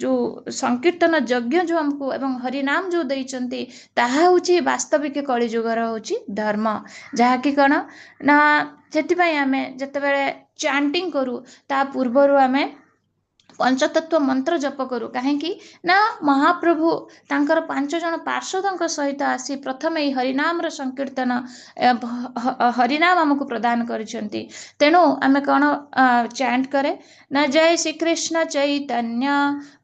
ଯୋଉ ସଂକୀର୍ତ୍ତନ ଯଜ୍ଞ ଯୋଉ ଆମକୁ ଏବଂ ହରିନାମ ଯୋଉ ଦେଇଛନ୍ତି, ତାହା ହଉଛି ବାସ୍ତବିକ କଳିଯୁଗର ହଉଛି ଧର୍ମ। ଯାହାକି କଣ ନା ସେଥିପାଇଁ ଆମେ ଯେତେବେଳେ ଚାଣ୍ଟିଂ କରୁ, ତା ପୂର୍ବରୁ ଆମେ ପଞ୍ଚତତ୍ଵ ମନ୍ତ୍ର ଜପ କରୁ। କାହିଁକି ନା ମହାପ୍ରଭୁ ତାଙ୍କର ପାଞ୍ଚ ଜଣ ପାର୍ଶ୍ୱଦଙ୍କ ସହିତ ଆସି ପ୍ରଥମେ ଏଇ ହରିନାମର ସଂକୀର୍ତ୍ତନ, ହରିନାମ ଆମକୁ ପ୍ରଦାନ କରିଛନ୍ତି। ତେଣୁ ଆମେ କଣ ଚାଣ୍ଟ କରେ ନା ଜୟ ଶ୍ରୀକୃଷ୍ଣ ଚୈତନ୍ୟ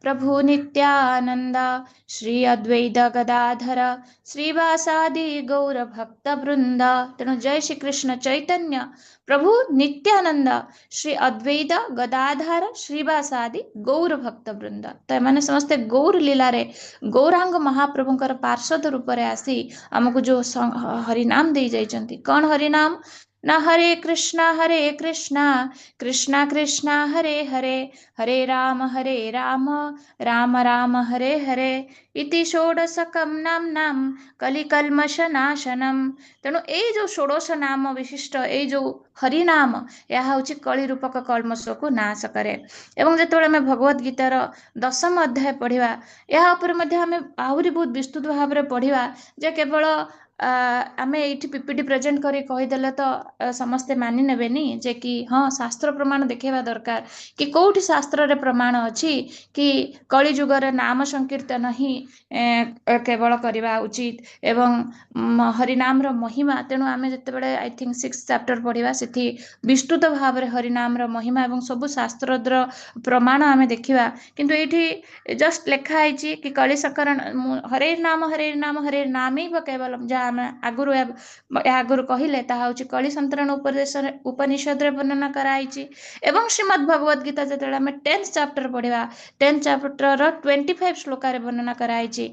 ପ୍ରଭୁ ନିତ୍ୟାନନ୍ଦ ଶ୍ରୀ ଅଦ୍ୱୈତ ଗଦାଧର ଶ୍ରୀବାସାଦି ଗୌର ଭକ୍ତ ବୃନ୍ଦ। ତେଣୁ ଜୟ ଶ୍ରୀକୃଷ୍ଣ ଚୈତନ୍ୟ ପ୍ରଭୁ ନିତ୍ୟାନନ୍ଦ ଶ୍ରୀ ଅଦ୍ୱୈତ ଗଦାଧର ଶ୍ରୀବାସାଦି ଗୌର ଭକ୍ତ ବୃନ୍ଦ। ତ ଏମାନେ ସମସ୍ତେ ଗୌର ଲୀଳାରେ ଗୌରାଙ୍ଗ ମହାପ୍ରଭୁଙ୍କର ପାର୍ଶ୍ୱଦ ରୂପରେ ଆସି ଆମକୁ ଯୋଉ ହରିନାମ ଦେଇ ଯାଇଛନ୍ତି। କଣ ହରିନାମ ନା ହରେ କୃଷ୍ଣ ହରେ କୃଷ୍ଣ କୃଷ୍ଣ କୃଷ୍ଣ ହରେ ହରେ ହରେ ରାମ ହରେ ରାମ ରାମ ରାମ ହରେ ହରେ ଇତି ଷୋଡ଼ଶକମ୍ ନାମ୍ନାମ୍ କଲିକଲ୍ମଷନାଶନମ୍। ତେଣୁ ଏଇ ଯୋଉ ଷୋଡ଼ଶ ନାମ ବିଶିଷ୍ଟ ଏଇ ଯୋଉ ହରିନାମ, ଏହା ହଉଛି କଳି ରୂପକ କଳ୍ମଷକୁ ନାଶ କରେ। ଏବଂ ଯେତେବେଳେ ଆମେ ଭଗବତ ଗୀତାର ଦଶମ ଅଧ୍ୟାୟ ପଢିବା, ଏହା ଉପରେ ମଧ୍ୟ ଆମେ ଆହୁରି ବହୁତ ବିସ୍ତୃତ ଭାବରେ ପଢିବା ଯେ କେବଳ ଆମେ ଏଇଠି ପିପିଟି ପ୍ରେଜେଣ୍ଟ କରି କହିଦେଲେ ତ ସମସ୍ତେ ମାନି ନେବେନି ଯେ କି ହଁ, ଶାସ୍ତ୍ର ପ୍ରମାଣ ଦେଖେଇବା ଦରକାର କି କୋଉଠି ଶାସ୍ତ୍ରରେ ପ୍ରମାଣ ଅଛି କି କଳି ଯୁଗରେ ନାମ ସଂକୀର୍ତ୍ତନ ହିଁ କେବଳ କରିବା ଉଚିତ ଏବଂ ହରିନାମର ମହିମା। ତେଣୁ ଆମେ ଯେତେବେଳେ I think six chapter ପଢିବା, ସେଠି ବିସ୍ତୃତ ଭାବରେ ହରିନାମର ମହିମା ଏବଂ ସବୁ ଶାସ୍ତ୍ରର ପ୍ରମାଣ ଆମେ ଦେଖିବା। କିନ୍ତୁ ଏଇଠି ଜଷ୍ଟ ଲେଖା ହେଇଛି କି କଳି ସକରଣ ହରେ ନାମ ହରେ ନାମ ହରେ ନାମୈବ କେବଲମ୍, ଯାହା ଆମେ ଆଗରୁ ଏହା ଆଗରୁ କହିଲେ, ତାହା ହେଉଛି କଳି ସନ୍ତରଣ ଉପଦେଶରେ ଉପନିଷଦରେ ବର୍ଣ୍ଣନା କରାହେଇଛି। ଏବଂ ଶ୍ରୀମଦ୍ ଭଗବତ ଗୀତା ଯେତେବେଳେ ଆମେ 10th chapter ପଢିବା, 10th ଚାପ୍ଟରର 25 ଶ୍ଲୋକାରେ ବର୍ଣ୍ଣନା କରାହେଇଛି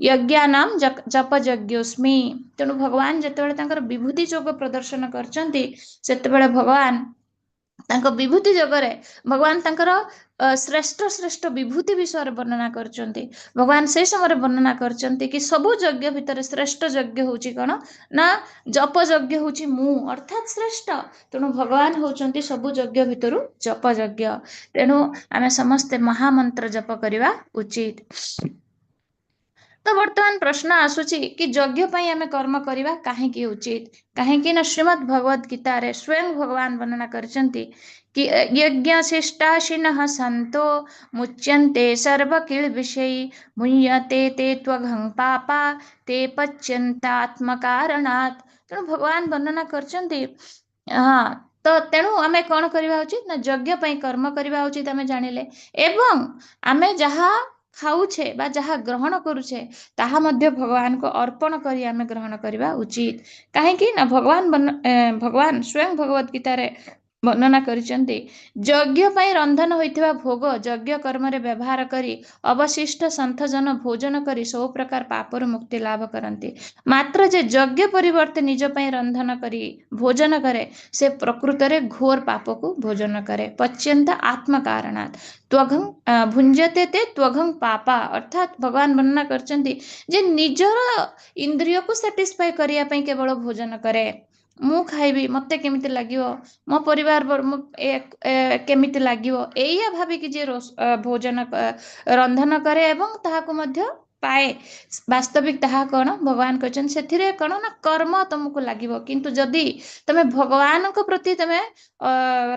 ଯଜ୍ଞାନାମ ଜପ ଯଜ୍ଞୋସ୍ମି। ତେଣୁ ଭଗବାନ ଯେତେବେଳେ ତାଙ୍କର ବିଭୂତି ଯୋଗ ପ୍ରଦର୍ଶନ କରିଛନ୍ତି, ସେତେବେଳେ ଭଗବାନ ତାଙ୍କ ବିଭୂତି ଯୋଗରେ ଭଗବାନ ତାଙ୍କର ଶ୍ରେଷ୍ଠ ଶ୍ରେଷ୍ଠ ବିଭୂତି ବିଷୟରେ ବର୍ଣ୍ଣନା କରିଛନ୍ତି। ଭଗବାନ ସେଇ ସମୟରେ ବର୍ଣ୍ଣନା କରିଛନ୍ତି କି ସବୁ ଯଜ୍ଞ ଭିତରେ ଶ୍ରେଷ୍ଠ ଯଜ୍ଞ ହଉଛି କଣ ନା ଜପ ଯଜ୍ଞ ହଉଛି ମୁଁ, ଅର୍ଥାତ୍ ଶ୍ରେଷ୍ଠ। ତେଣୁ ଭଗବାନ ହଉଛନ୍ତି ସବୁ ଯଜ୍ଞ ଭିତରୁ ଜପ ଯଜ୍ଞ। ତେଣୁ ଆମେ ସମସ୍ତେ ମହାମନ୍ତ୍ର ଜପ କରିବା ଉଚିତ। ତ ବର୍ତ୍ତମାନ ପ୍ରଶ୍ନ ଆସୁଛି କି ଯଜ୍ଞ ପାଇଁ ଆମେ କର୍ମ କରିବା କାହିଁକି ଉଚିତ? କାହିଁକି ନା ଶ୍ରୀମଦ୍ ଭଗବତ ଗୀତାରେ ସ୍ୱୟଂ ଭଗବାନ ବର୍ଣ୍ଣନା କରିଛନ୍ତି କି ଯଜ୍ଞ ଶିଷ୍ଟାଶିନଃ ସନ୍तो ମୁଚ୍ୟନ୍ତେ ସର୍ବକିଲ୍ବିଷୈ ମୁହ୍ୟତେ ते त्वघं ପାପା ते ପଚ୍ୟନ୍ତାତ୍ମକାରଣାତ୍। ତେଣୁ ଭଗବାନ ବର୍ଣ୍ଣନା କରିଛନ୍ତି, ହଁ, ତ ତେଣୁ ଆମେ କଣ କରିବା ଉଚିତ ନା ଯଜ୍ଞ ପାଇଁ କର୍ମ କରିବା ଉଚିତ ଆମେ ଜାଣିଲେ। ଏବଂ ଆମେ ଯାହା ଖାଉଛେ ବା ଯାହା ଗ୍ରହଣ କରୁଛେ, ତାହା ମଧ୍ୟ ଭଗବାନଙ୍କୁ ଅର୍ପଣ କରି ଆମେ ଗ୍ରହଣ କରିବା ଉଚିତ। କାହିଁକି ନା ଭଗବାନ ସ୍ୱୟଂ ଭଗବତ ଗୀତାରେ ବର୍ଣ୍ଣନା କରିଛନ୍ତି, ଯଜ୍ଞ ପାଇଁ ରନ୍ଧନ ହୋଇଥିବା ଭୋଗ ଯଜ୍ଞ କର୍ମରେ ବ୍ୟବହାର କରି ଅବଶିଷ୍ଟ ସନ୍ଥଜନ ଭୋଜନ କରି ସବୁ ପ୍ରକାର ପାପରୁ ମୁକ୍ତି ଲାଭ କରନ୍ତି। ମାତ୍ର ଯେ ଯଜ୍ଞ ପରିବର୍ତ୍ତେ ନିଜ ପାଇଁ ରନ୍ଧନ କରି ଭୋଜନ କରେ, ସେ ପ୍ରକୃତରେ ଘୋର ପାପକୁ ଭୋଜନ କରେ। ପଚ୍ୟନ୍ତ ଆତ୍ମକାରଣାତ୍ ତ୍ୱଘଂ ଭୁଞ୍ଜତେ ତେ ତ୍ୱଘଂ ପାପା। ଅର୍ଥାତ୍ ଭଗବାନ ବର୍ଣ୍ଣନା କରିଛନ୍ତି ଯେ ନିଜର ଇନ୍ଦ୍ରିୟକୁ ସାଟିସ୍ଫାଏ କରିବା ପାଇଁ କେବଳ ଭୋଜନ କରେ, ମୁଁ ଖାଇବି, ମତେ କେମିତି ଲାଗିବ, ମୋ ପରିବାର କେମିତି ଲାଗିବ, ଏଇଆ ଭାବିକି ଯିଏ ଭୋଜନ ରନ୍ଧନ କରେ ଏବଂ ତାହାକୁ ମଧ୍ୟ ପାଏ, ବାସ୍ତବିକ ତାହା କଣ ଭଗବାନ କହିଛନ୍ତି ସେଥିରେ କଣ ନା କର୍ମ ତମକୁ ଲାଗିବ। କିନ୍ତୁ ଯଦି ତମେ ଭଗବାନଙ୍କ ପ୍ରତି ତମେ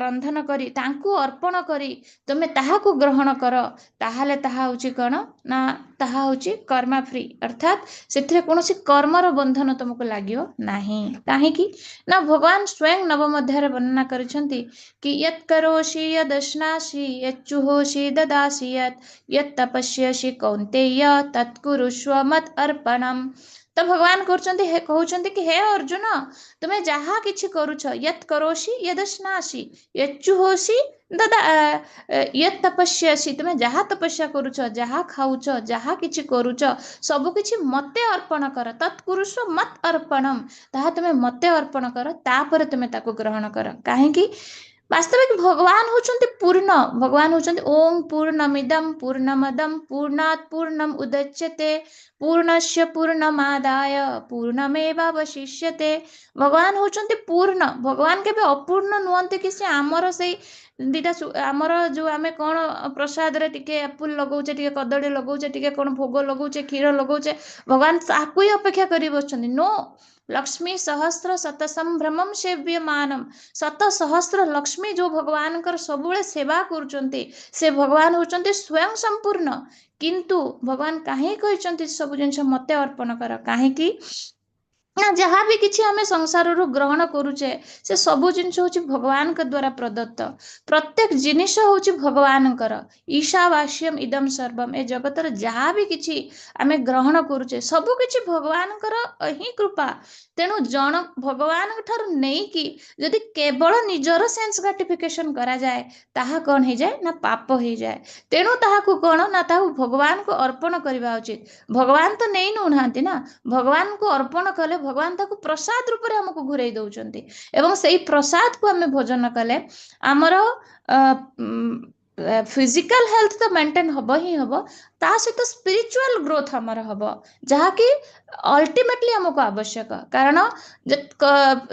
ରନ୍ଧନ କରି ତାଙ୍କୁ ଅର୍ପଣ କରି ତମେ ତାହାକୁ ଗ୍ରହଣ କର, ତାହେଲେ ତାହା ହଉଛି କଣ ନା ତାହା ହଉଛି କର୍ମା ଫ୍ରି, ଅର୍ଥାତ୍ ସେଥିରେ କୌଣସି କର୍ମର ବନ୍ଧନ ତମକୁ ଲାଗିବ ନାହିଁ। କାହିଁକି ନା ଭଗବାନ ସ୍ୱୟଂ ନବମ ଅଧ୍ୟାୟରେ ବର୍ଣ୍ଣନା କରିଛନ୍ତି କି ୟତ୍ କରୋଷି ୟଦଶ୍ନାସି ୟଚ୍ଚୁହୋଷି ଦଦାସି ୟତ୍ ୟତ୍ ତପସ୍ୟସି କୌନ୍ତେୟ ତତ୍ କୁରୁଷ୍ୱ ମତ୍ ଅର୍ପଣମ୍। ତ ଭଗବାନ କରୁଛନ୍ତି କହୁଛନ୍ତି କି ହେ ଅର୍ଜୁନ, ତୁମେ ଯାହା କିଛି କରୁଛ, ୟତ୍ କରୋଷି ୟଦଶ୍ନାସି ୟଚ୍ଚୁହୋଷି ଦଦା ୟତ୍ ତପସ୍ୟସି, ତୁମେ ଯାହା ତପସ୍ୟା କରୁଛ, ଯାହା ଖାଉଛ, ଯାହା କିଛି କରୁଛ, ସବୁ କିଛି ମତେ ଅର୍ପଣ କର। ତତ୍ କୁରୁଷ୍ୱ ମତ୍ ଅର୍ପଣମ୍, ତାହା ତୁମେ ମତେ ଅର୍ପଣ କର, ତାପରେ ତୁମେ ତାକୁ ଗ୍ରହଣ କର। କାହିଁକି? ବାସ୍ତବିକ ଭଗବାନ ହଉଛନ୍ତି ପୂର୍ଣ୍ଣ। ଭଗବାନ ହଉଛନ୍ତି ଓଂ ପୂର୍ଣ୍ଣମିଦಂ ପୂର୍ଣ୍ଣମଦಂ ପୂର୍ଣ୍ଣାତ୍ ପୂର୍ଣ୍ଣମ୍ ଉଦଚ୍ୟତେ ପୂର୍ଣ୍ଣସ୍ୟ ପୂର୍ଣ୍ଣମାଦାୟ ପୂର୍ଣ୍ଣମେବାବଶିଷ୍ୟତେ। ଭଗବାନ ହଉଛନ୍ତି ପୂର୍ଣ୍ଣ। ଭଗବାନ କେବେ ଅପୂର୍ଣ୍ଣ ନୁହନ୍ତି କି ସେ ଆମର ସେଇ ଦିଟା ଆମର ଯୋଉ ଆମେ କଣ ପ୍ରସାଦରେ ଟିକେ ଆପୁଲ ଲଗଉଛେ, ଟିକେ କଦଳୀ ଲଗଉଛେ, ଟିକେ କଣ ଭୋଗ ଲଗଉଛେ, କ୍ଷୀର ଲଗଉଛେ, ଭଗବାନ ତାକୁ ହିଁ ଅପେକ୍ଷା କରି ବସୁଛନ୍ତି। ନୋ, ଲକ୍ଷ୍ମୀ ସହସ୍ର ଶତ ସମ୍ଭ୍ରମಂ ସେବ୍ୟମାନମ୍, ଶତ ସହସ୍ର ଲକ୍ଷ୍ମୀ ଯୋଉ ଭଗବାନଙ୍କର ସବୁବେଳେ ସେବା କରୁଛନ୍ତି, ସେ ଭଗବାନ ହଉଛନ୍ତି ସ୍ୱୟଂ ସମ୍ପୂର୍ଣ୍ଣ। କିନ୍ତୁ ଭଗବାନ କାହିଁକି କହିଛନ୍ତି ସବୁ ଜିନିଷ ମତେ ଅର୍ପଣ କର? କାହିଁକି ନା ଯାହା ବି କିଛି ଆମେ ସଂସାରରୁ ଗ୍ରହଣ କରୁଛେ, ସେ ସବୁ ଜିନିଷ ହଉଛି ଭଗବାନଙ୍କ ଦ୍ଵାରା ପ୍ରଦତ୍ତ। ପ୍ରତ୍ୟେକ ଜିନିଷ ହଉଛି ଭଗବାନଙ୍କର। ଈଶାବାସ୍ୟମ ଇଦମ ସର୍ବମ, ଏ ଜଗତର ଯାହା ବି କିଛି ଆମେ ଗ୍ରହଣ କରୁଛେ, ସବୁ କିଛି ଭଗବାନଙ୍କର ହିଁ କୃପା। ତେଣୁ ଜଣ ଭଗବାନଙ୍କ ଠାରୁ ନେଇକି ଯଦି କେବଳ ନିଜର ସେନ୍ସ ଗ୍ରାଟିଫିକେସନ କରାଯାଏ, ତାହା କଣ ହେଇଯାଏ ନା ପାପ ହେଇଯାଏ। ତେଣୁ ତାହାକୁ କଣ ନା ତାହାକୁ ଭଗବାନଙ୍କୁ ଅର୍ପଣ କରିବା ଉଚିତ। ଭଗବାନ ତ ନେଇ ନଉନାହାନ୍ତି ନା, ଭଗବାନଙ୍କୁ ଅର୍ପଣ କଲେ ଭଗବାନ ତାକୁ ପ୍ରସାଦ ରୂପରେ ଆମକୁ ଘୁରେଇ ଦଉଛନ୍ତି ଏବଂ ସେଇ ପ୍ରସାଦକୁ ଆମେ ଭୋଜନ କଲେ ଆମର ଫିଜିକାଲ ହେଲ୍ଥ ତ ମେଣ୍ଟେନ ହବ ହିଁ ହବ, ତା ସହିତ ସ୍ପିରିଚୁଆଲ ଗ୍ରୋଥ ଆମର ହବ, ଯାହାକି ଅଲ୍ଟିମେଟଲି ଆମକୁ ଆବଶ୍ୟକ। କାରଣ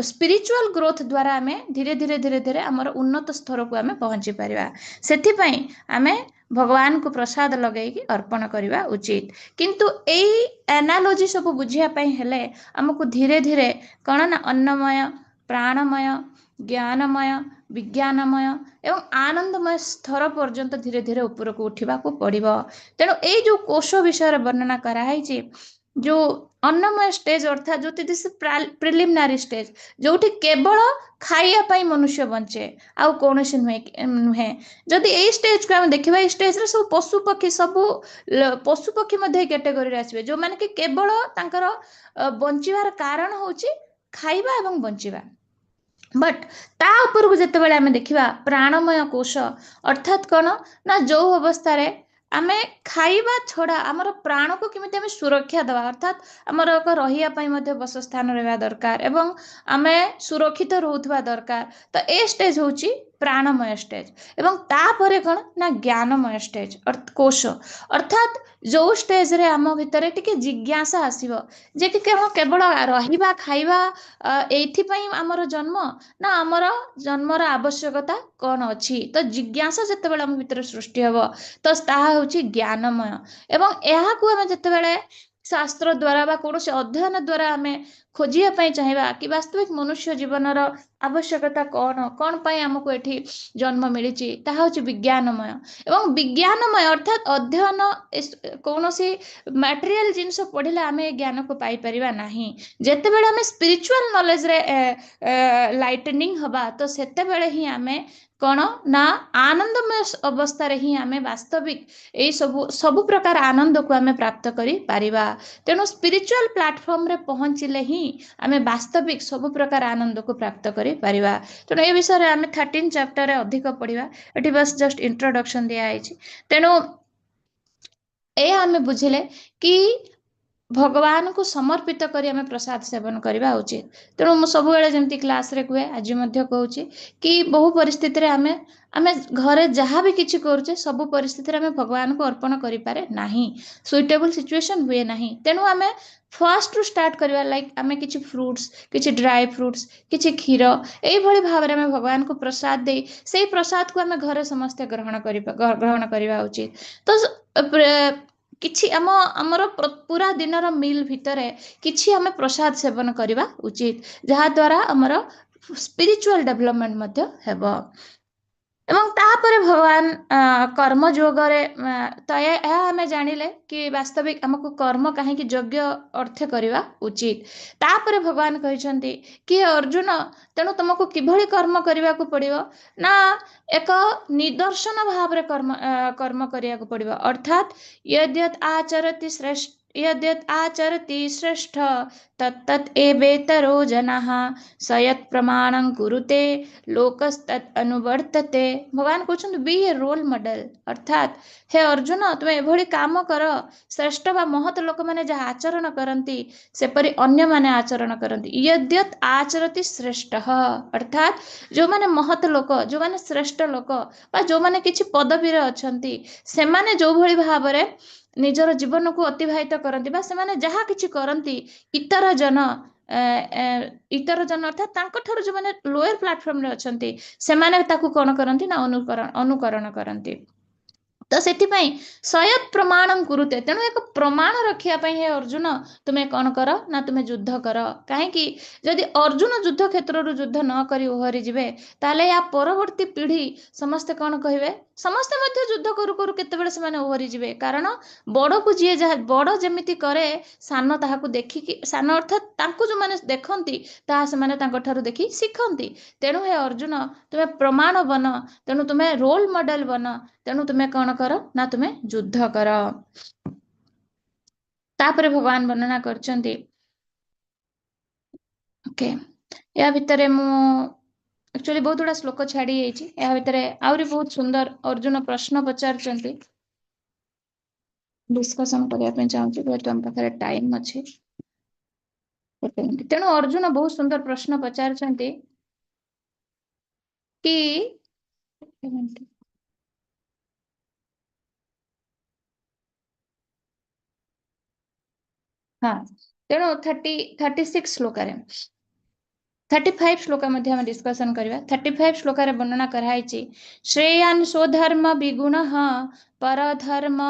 ସ୍ପିରିଚୁଆଲ ଗ୍ରୋଥ ଦ୍ୱାରା ଆମେ ଧୀରେ ଧୀରେ ଧୀରେ ଧୀରେ ଆମର ଉନ୍ନତ ସ୍ତରକୁ ଆମେ ପହଞ୍ଚି ପାରିବା। ସେଥିପାଇଁ ଆମେ ଭଗବାନଙ୍କୁ ପ୍ରସାଦ ଲଗେଇକି ଅର୍ପଣ କରିବା ଉଚିତ। କିନ୍ତୁ ଏଇ ଆନାଲୋଜି ସବୁ ବୁଝିବା ପାଇଁ ହେଲେ ଆମକୁ ଧୀରେ ଧୀରେ କଣ ନା ଅନ୍ନମୟ, ପ୍ରାଣମୟ, ଜ୍ଞାନମୟ, ବିଜ୍ଞାନମୟ ଏବଂ ଆନନ୍ଦମୟ ସ୍ତର ପର୍ଯ୍ୟନ୍ତ ଧୀରେ ଧୀରେ ଉପରକୁ ଉଠିବାକୁ ପଡିବ। ତେଣୁ ଏଇ ଯୋଉ କୋଷ ବିଷୟରେ ବର୍ଣ୍ଣନା କରାହେଇଛି, ଯୋଉ ଅନ୍ନମୟ ଷ୍ଟେଜ ଅର୍ଥାତ୍ ଯୋଉ ପ୍ରିଲିମିନାରୀ ଷ୍ଟେଜ, ଯୋଉଠି କେବଳ ଖାଇବା ପାଇଁ ମନୁଷ୍ୟ ବଞ୍ଚେ ଆଉ କୌଣସି ନୁହେଁ। ଯଦି ଏଇ ଷ୍ଟେଜକୁ ଆମେ ଦେଖିବା, ଏଇ ଷ୍ଟେଜରେ ସବୁ ପଶୁ ପକ୍ଷୀ, ସବୁ ପଶୁ ପକ୍ଷୀ ମଧ୍ୟ ଏଇ କ୍ୟାଟେଗୋରୀରେ ଆସିବେ, ଯୋଉମାନେ କି କେବଳ ତାଙ୍କର ବଞ୍ଚିବାର କାରଣ ହଉଛି ଖାଇବା ଏବଂ ବଞ୍ଚିବା। ବଟ୍ ତା ଉପରକୁ ଯେତେବେଳେ ଆମେ ଦେଖିବା ପ୍ରାଣମୟ କୋଷ, ଅର୍ଥାତ୍ କ'ଣ ନା ଯୋଉ ଅବସ୍ଥାରେ ଆମେ ଖାଇବା ଛଡ଼ା ଆମର ପ୍ରାଣକୁ କେମିତି ଆମେ ସୁରକ୍ଷା ଦେବା, ଅର୍ଥାତ୍ ଆମର ଏକ ରହିବା ପାଇଁ ମଧ୍ୟ ବାସସ୍ଥାନ ରହିବା ଦରକାର ଏବଂ ଆମେ ସୁରକ୍ଷିତ ରହୁଥିବା ଦରକାର। ତ ଏ ଷ୍ଟେଜ ହେଉଛି ପ୍ରାଣମୟ ଷ୍ଟେଜ। ଏବଂ ତାପରେ କ'ଣ ନା ଜ୍ଞାନମୟ ଷ୍ଟେଜ କୋଷ, ଅର୍ଥାତ୍ ଯୋଉ ଷ୍ଟେଜରେ ଆମ ଭିତରେ ଟିକେ ଜିଜ୍ଞାସା ଆସିବ ଯେ କି କେବଳ ରହିବା ଖାଇବା ଏଇଥିପାଇଁ ଆମର ଜନ୍ମ ନା ଆମର ଜନ୍ମର ଆବଶ୍ୟକତା କ'ଣ ଅଛି। ତ ଜିଜ୍ଞାସା ଯେତେବେଳେ ଆମ ଭିତରେ ସୃଷ୍ଟି ହେବ ତ ତାହା ହେଉଛି ଜ୍ଞାନମୟ। ଏବଂ ଏହାକୁ ଆମେ ଯେତେବେଳେ ଶାସ୍ତ୍ର ଦ୍ୱାରା ବା କୌଣସି ଅଧ୍ୟୟନ ଦ୍ୱାରା ଆମେ ଖୋଜିବା ପାଇଁ ଚାହିଁବା କି ବାସ୍ତବିକ ମନୁଷ୍ୟ ଜୀବନର ଆବଶ୍ୟକତା କ'ଣ, କ'ଣ ପାଇଁ ଆମକୁ ଏଠି ଜନ୍ମ ମିଳିଛି, ତାହା ହେଉଛି ବିଜ୍ଞାନମୟ। ଏବଂ ବିଜ୍ଞାନମୟ ଅର୍ଥାତ୍ ଅଧ୍ୟୟନ, କୌଣସି ମ୍ୟାଟେରିଆଲ ଜିନିଷ ପଢ଼ିଲେ ଆମେ ଏ ଜ୍ଞାନକୁ ପାଇପାରିବା ନାହିଁ। ଯେତେବେଳେ ଆମେ ସ୍ପିରିଚୁଆଲ ନଲେଜରେ ଲାଇଟନିଂ ହବା ତ ସେତେବେଳେ ହିଁ ଆମେ କ'ଣ ନା ଆନନ୍ଦମୟ ଅବସ୍ଥାରେ ହିଁ ଆମେ ବାସ୍ତବିକ ଏଇ ସବୁ ପ୍ରକାର ଆନନ୍ଦକୁ ଆମେ ପ୍ରାପ୍ତ କରିପାରିବା। ତେଣୁ ସ୍ପିରିଚୁଆଲ ପ୍ଲାଟଫର୍ମରେ ପହଞ୍ଚିଲେ ହିଁ ଆମେ ବାସ୍ତବିକ ସବୁ ପ୍ରକାର ଆନନ୍ଦକୁ ପ୍ରାପ୍ତ କରିପାରିବା। ତେଣୁ ଏ ବିଷୟରେ ଆମେ 13 ଚାପ୍ଟରରେ ଅଧିକ ପଢ଼ିବା, ଏଠି ବାସ୍ ଜଷ୍ଟ ଇଣ୍ଟ୍ରୋଡକ୍ସନ ଦିଆହେଇଛି। ତେଣୁ ଏହା ଆମେ ବୁଝିଲେ କି ଭଗବାନଙ୍କୁ ସମର୍ପିତ କରି ଆମେ ପ୍ରସାଦ ସେବନ କରିବା ଉଚିତ। ତେଣୁ ମୁଁ ସବୁବେଳେ ଯେମିତି କ୍ଲାସରେ କୁହେ, ଆଜି ମଧ୍ୟ କହୁଛି କି ବହୁ ପରିସ୍ଥିତିରେ ଆମେ ଘରେ ଯାହା ବି କିଛି କରୁଛେ ସବୁ ପରିସ୍ଥିତିରେ ଆମେ ଭଗବାନଙ୍କୁ ଅର୍ପଣ କରିପାରେ ନାହିଁ, ସୁଇଟେବଲ ସିଚୁଏସନ ହୁଏ ନାହିଁ। ତେଣୁ ଆମେ ଫାର୍ଷ୍ଟରୁ ଷ୍ଟାର୍ଟ କରିବା, ଲାଇକ୍ ଆମେ କିଛି ଫ୍ରୁଟ୍ସ, କିଛି ଡ୍ରାଏ ଫ୍ରୁଟ୍ସ, କିଛି କ୍ଷୀର, ଏଇଭଳି ଭାବରେ ଆମେ ଭଗବାନଙ୍କୁ ପ୍ରସାଦ ଦେଇ ସେଇ ପ୍ରସାଦକୁ ଆମେ ଘରେ ସମସ୍ତେ ଗ୍ରହଣ କରିବା ଉଚିତ। ତ କିଛି ଆମର ପୁରା ଦିନର ମିଲ୍ ଭିତରେ କିଛି ଆମେ ପ୍ରସାଦ ସେବନ କରିବା ଉଚିତ, ଯାହାଦ୍ୱାରା ଆମର ସ୍ପିରିଚୁଆଲ ଡେଭଲପମେଣ୍ଟ ମଧ୍ୟ ହେବ। ଏବଂ ତାପରେ ଭଗବାନ କର୍ମଯୋଗରେ ତ ଏହା ଆମେ ଜାଣିଲେ କି ବାସ୍ତବିକ ଆମକୁ କର୍ମ କାହିଁକି ଯୋଗ୍ୟ ଅର୍ଥ କରିବା ଉଚିତ। ତାପରେ ଭଗବାନ କହିଛନ୍ତି କି ଅର୍ଜୁନ, ତେଣୁ ତୁମକୁ କିଭଳି କର୍ମ କରିବାକୁ ପଡ଼ିବ ନା ଏକ ନିଦର୍ଶନ ଭାବରେ କର୍ମ କରିବାକୁ ପଡ଼ିବ। ଅର୍ଥାତ୍ ୟଦ୍ୟତ୍ ଆଚରତି ଶ୍ରେଷ୍ଠ यद्यत् आचरति श्रेष्ठ तत्तत् एवेतरो जनाः स यत् प्रमाणं कुरुते लोकस्तत् अनुवर्तते। भगवान କହୁଛନ୍ତି ବି ଏ ରୋଲ ମଡେଲ, ଅର୍ଥାତ୍ ହେ ଅର୍ଜୁନ ତୁମେ ଏଭଳି କାମ କର, ଶ୍ରେଷ୍ଠ ବା ମହତ ଲୋକମାନେ ଯାହା ଆଚରଣ କରନ୍ତି ସେପରି ଅନ୍ୟମାନେ ଆଚରଣ କରନ୍ତି। यद्यत् ଆଚରତି ଶ୍ରେଷ୍ଠ, ଅର୍ଥାତ୍ ଯୋଉମାନେ ମହତ ଲୋକ, ଯୋଉମାନେ ଶ୍ରେଷ୍ଠ ଲୋକ ବା ଯୋଉମାନେ କିଛି ପଦବୀରେ ଅଛନ୍ତି, ସେମାନେ ଯୋଉଭଳି ଭାବରେ ନିଜର ଜୀବନକୁ ଅତିବାହିତ କରନ୍ତି ବା ସେମାନେ ଯାହା କିଛି କରନ୍ତି, ଇତର ଜନ ଅର୍ଥାତ୍ ତାଙ୍କଠାରୁ ଯୋଉମାନେ ଲୋୟର ପ୍ଲାଟଫର୍ମରେ ଅଛନ୍ତି ସେମାନେ ତାକୁ କଣ କରନ୍ତି ନା ଅନୁକରଣ କରନ୍ତି। ତ ସେଥିପାଇଁ ସୟତ୍ ପ୍ରମାଣଂ କୁରୁତେ, ତେଣୁ ଏକ ପ୍ରମାଣ ରଖିବା ପାଇଁ ହେ ଅର୍ଜୁନ ତୁମେ କଣ କର ନା ତୁମେ ଯୁଦ୍ଧ କର। କାହିଁକି ଯଦି ଅର୍ଜୁନ ଯୁଦ୍ଧ କ୍ଷେତ୍ରରୁ ଯୁଦ୍ଧ ନ କରି ଓହରି ଯିବେ ତାହେଲେ ୟା ପରବର୍ତ୍ତୀ ପିଢ଼ି ସମସ୍ତେ କଣ କହିବେ, ସମସ୍ତେ ମଧ୍ୟ ଯୁଦ୍ଧ କରୁ କରୁ କେତେବେଳେ ସେମାନେ ଓହରି ଯିବେ। କାରଣ ବଡ଼କୁ ଯିଏ ଯାହା ବଡ଼ ଯେମିତି କରେ ସାନ ତାହାକୁ ଦେଖିକି, ସାନ ଅର୍ଥାତ୍ ତାଙ୍କୁ ଯୋଉମାନେ ଦେଖନ୍ତି ତାହା ସେମାନେ ତାଙ୍କଠାରୁ ଦେଖି ଶିଖନ୍ତି। ତେଣୁ ହେ ଅର୍ଜୁନ ତୁମେ ପ୍ରମାଣ ବନ, ତେଣୁ ତୁମେ ରୋଲ ମଡେଲ ବନ, ତେଣୁ ତୁମେ କଣ କର ନା ତୁମେ ଯୁଦ୍ଧ କର। ତାପରେ ଭଗବାନ ବର୍ଣ୍ଣନା କରିଛନ୍ତି, ଓକେ ୟା ଭିତରେ ମୁଁ ଆକ୍ଚୁଆଲି ବହୁତ ଗୁଡା ଶ୍ଲୋକ ଛାଡି ଯାଇଛି। ଏହା ଭିତରେ ଆହୁରି ବହୁତ ସୁନ୍ଦର ଅର୍ଜୁନ ପ୍ରଶ୍ନ ପଚାରୁଛନ୍ତି, ଡିସ୍କସନ କରିବା ପାଇଁ ଚାହୁଁଛି ଯେହେତୁ ଆମ ପାଖରେ ଟାଇମ ଅଛି। ଗୋଟେ ମିନିଟ୍। ତେଣୁ ଅର୍ଜୁନ ବହୁତ ସୁନ୍ଦର ପ୍ରଶ୍ନ ପଚାରୁଛନ୍ତି କି ହଁ, ତେଣୁ 36 ଶ୍ଲୋକରେ 35 ଶ୍ଲୋକ ମଧ୍ୟ ଆମେ ଡିସ୍କସନ କରିବା। 35 ଶ୍ଲୋକରେ ବର୍ଣ୍ଣନା କରାହେଇଛି, ଶ୍ରେୟାନ୍ ସ୍ୱଧର୍ମ ବିଗୁଣଃ ପରଧର୍ମ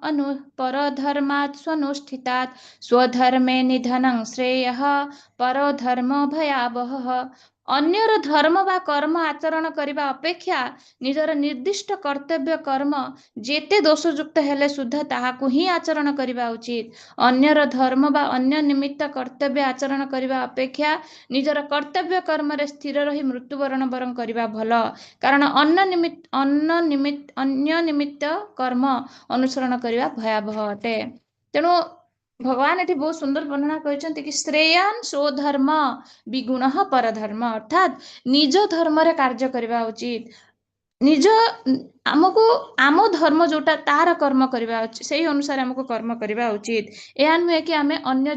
ଅନୁ ପରଧର୍ମାत् ସ୍ୱनुष्ठितात् स्वधर्मे निधनं श्रेयः परोधर्मो भयावहः। ଅନ୍ୟର ଧର୍ମ ବା କର୍ମ ଆଚରଣ କରିବା ଅପେକ୍ଷା ନିଜର ନିର୍ଦ୍ଦିଷ୍ଟ କର୍ତ୍ତବ୍ୟ କର୍ମ ଯେତେ ଦୋଷଯୁକ୍ତ ହେଲେ ସୁଦ୍ଧା ତାହାକୁ ହିଁ ଆଚରଣ କରିବା ଉଚିତ। ଅନ୍ୟର ଧର୍ମ ବା ଅନ୍ୟ ନିମିତ୍ତ କର୍ତ୍ତବ୍ୟ ଆଚରଣ କରିବା ଅପେକ୍ଷା ନିଜର କର୍ତ୍ତବ୍ୟ କର୍ମରେ ସ୍ଥିର ରହି ମୃତ୍ୟୁବରଣ ବରଂ କରିବା ଭଲ, କାରଣ ଅନ୍ୟ ନିମିତ୍ତ କର୍ମ ଅନୁସରଣ କରିବା ଭୟାବହ ଅଟେ। ତେଣୁ ଭଗବାନ ଏଠି ବହୁତ ସୁନ୍ଦର ବର୍ଣ୍ଣନା କରିଛନ୍ତି କି ଶ୍ରେୟାନ ସ୍ୱଧର୍ମ ବିଗୁଣ ପରଧର୍ମ, ଅର୍ଥାତ୍ ନିଜ ଧର୍ମରେ କାର୍ଯ୍ୟ କରିବା ଉଚିତ। ନିଜ ଆମକୁ ଆମ ଧର୍ମ ଯୋଉଟା ତାର କର୍ମ କରିବା ଉଚିତ, ସେଇ ଅନୁସାରେ ଆମକୁ କର୍ମ କରିବା ଉଚିତ। ଏହା ନୁହେଁ କି ଆମେ ଅନ୍ୟ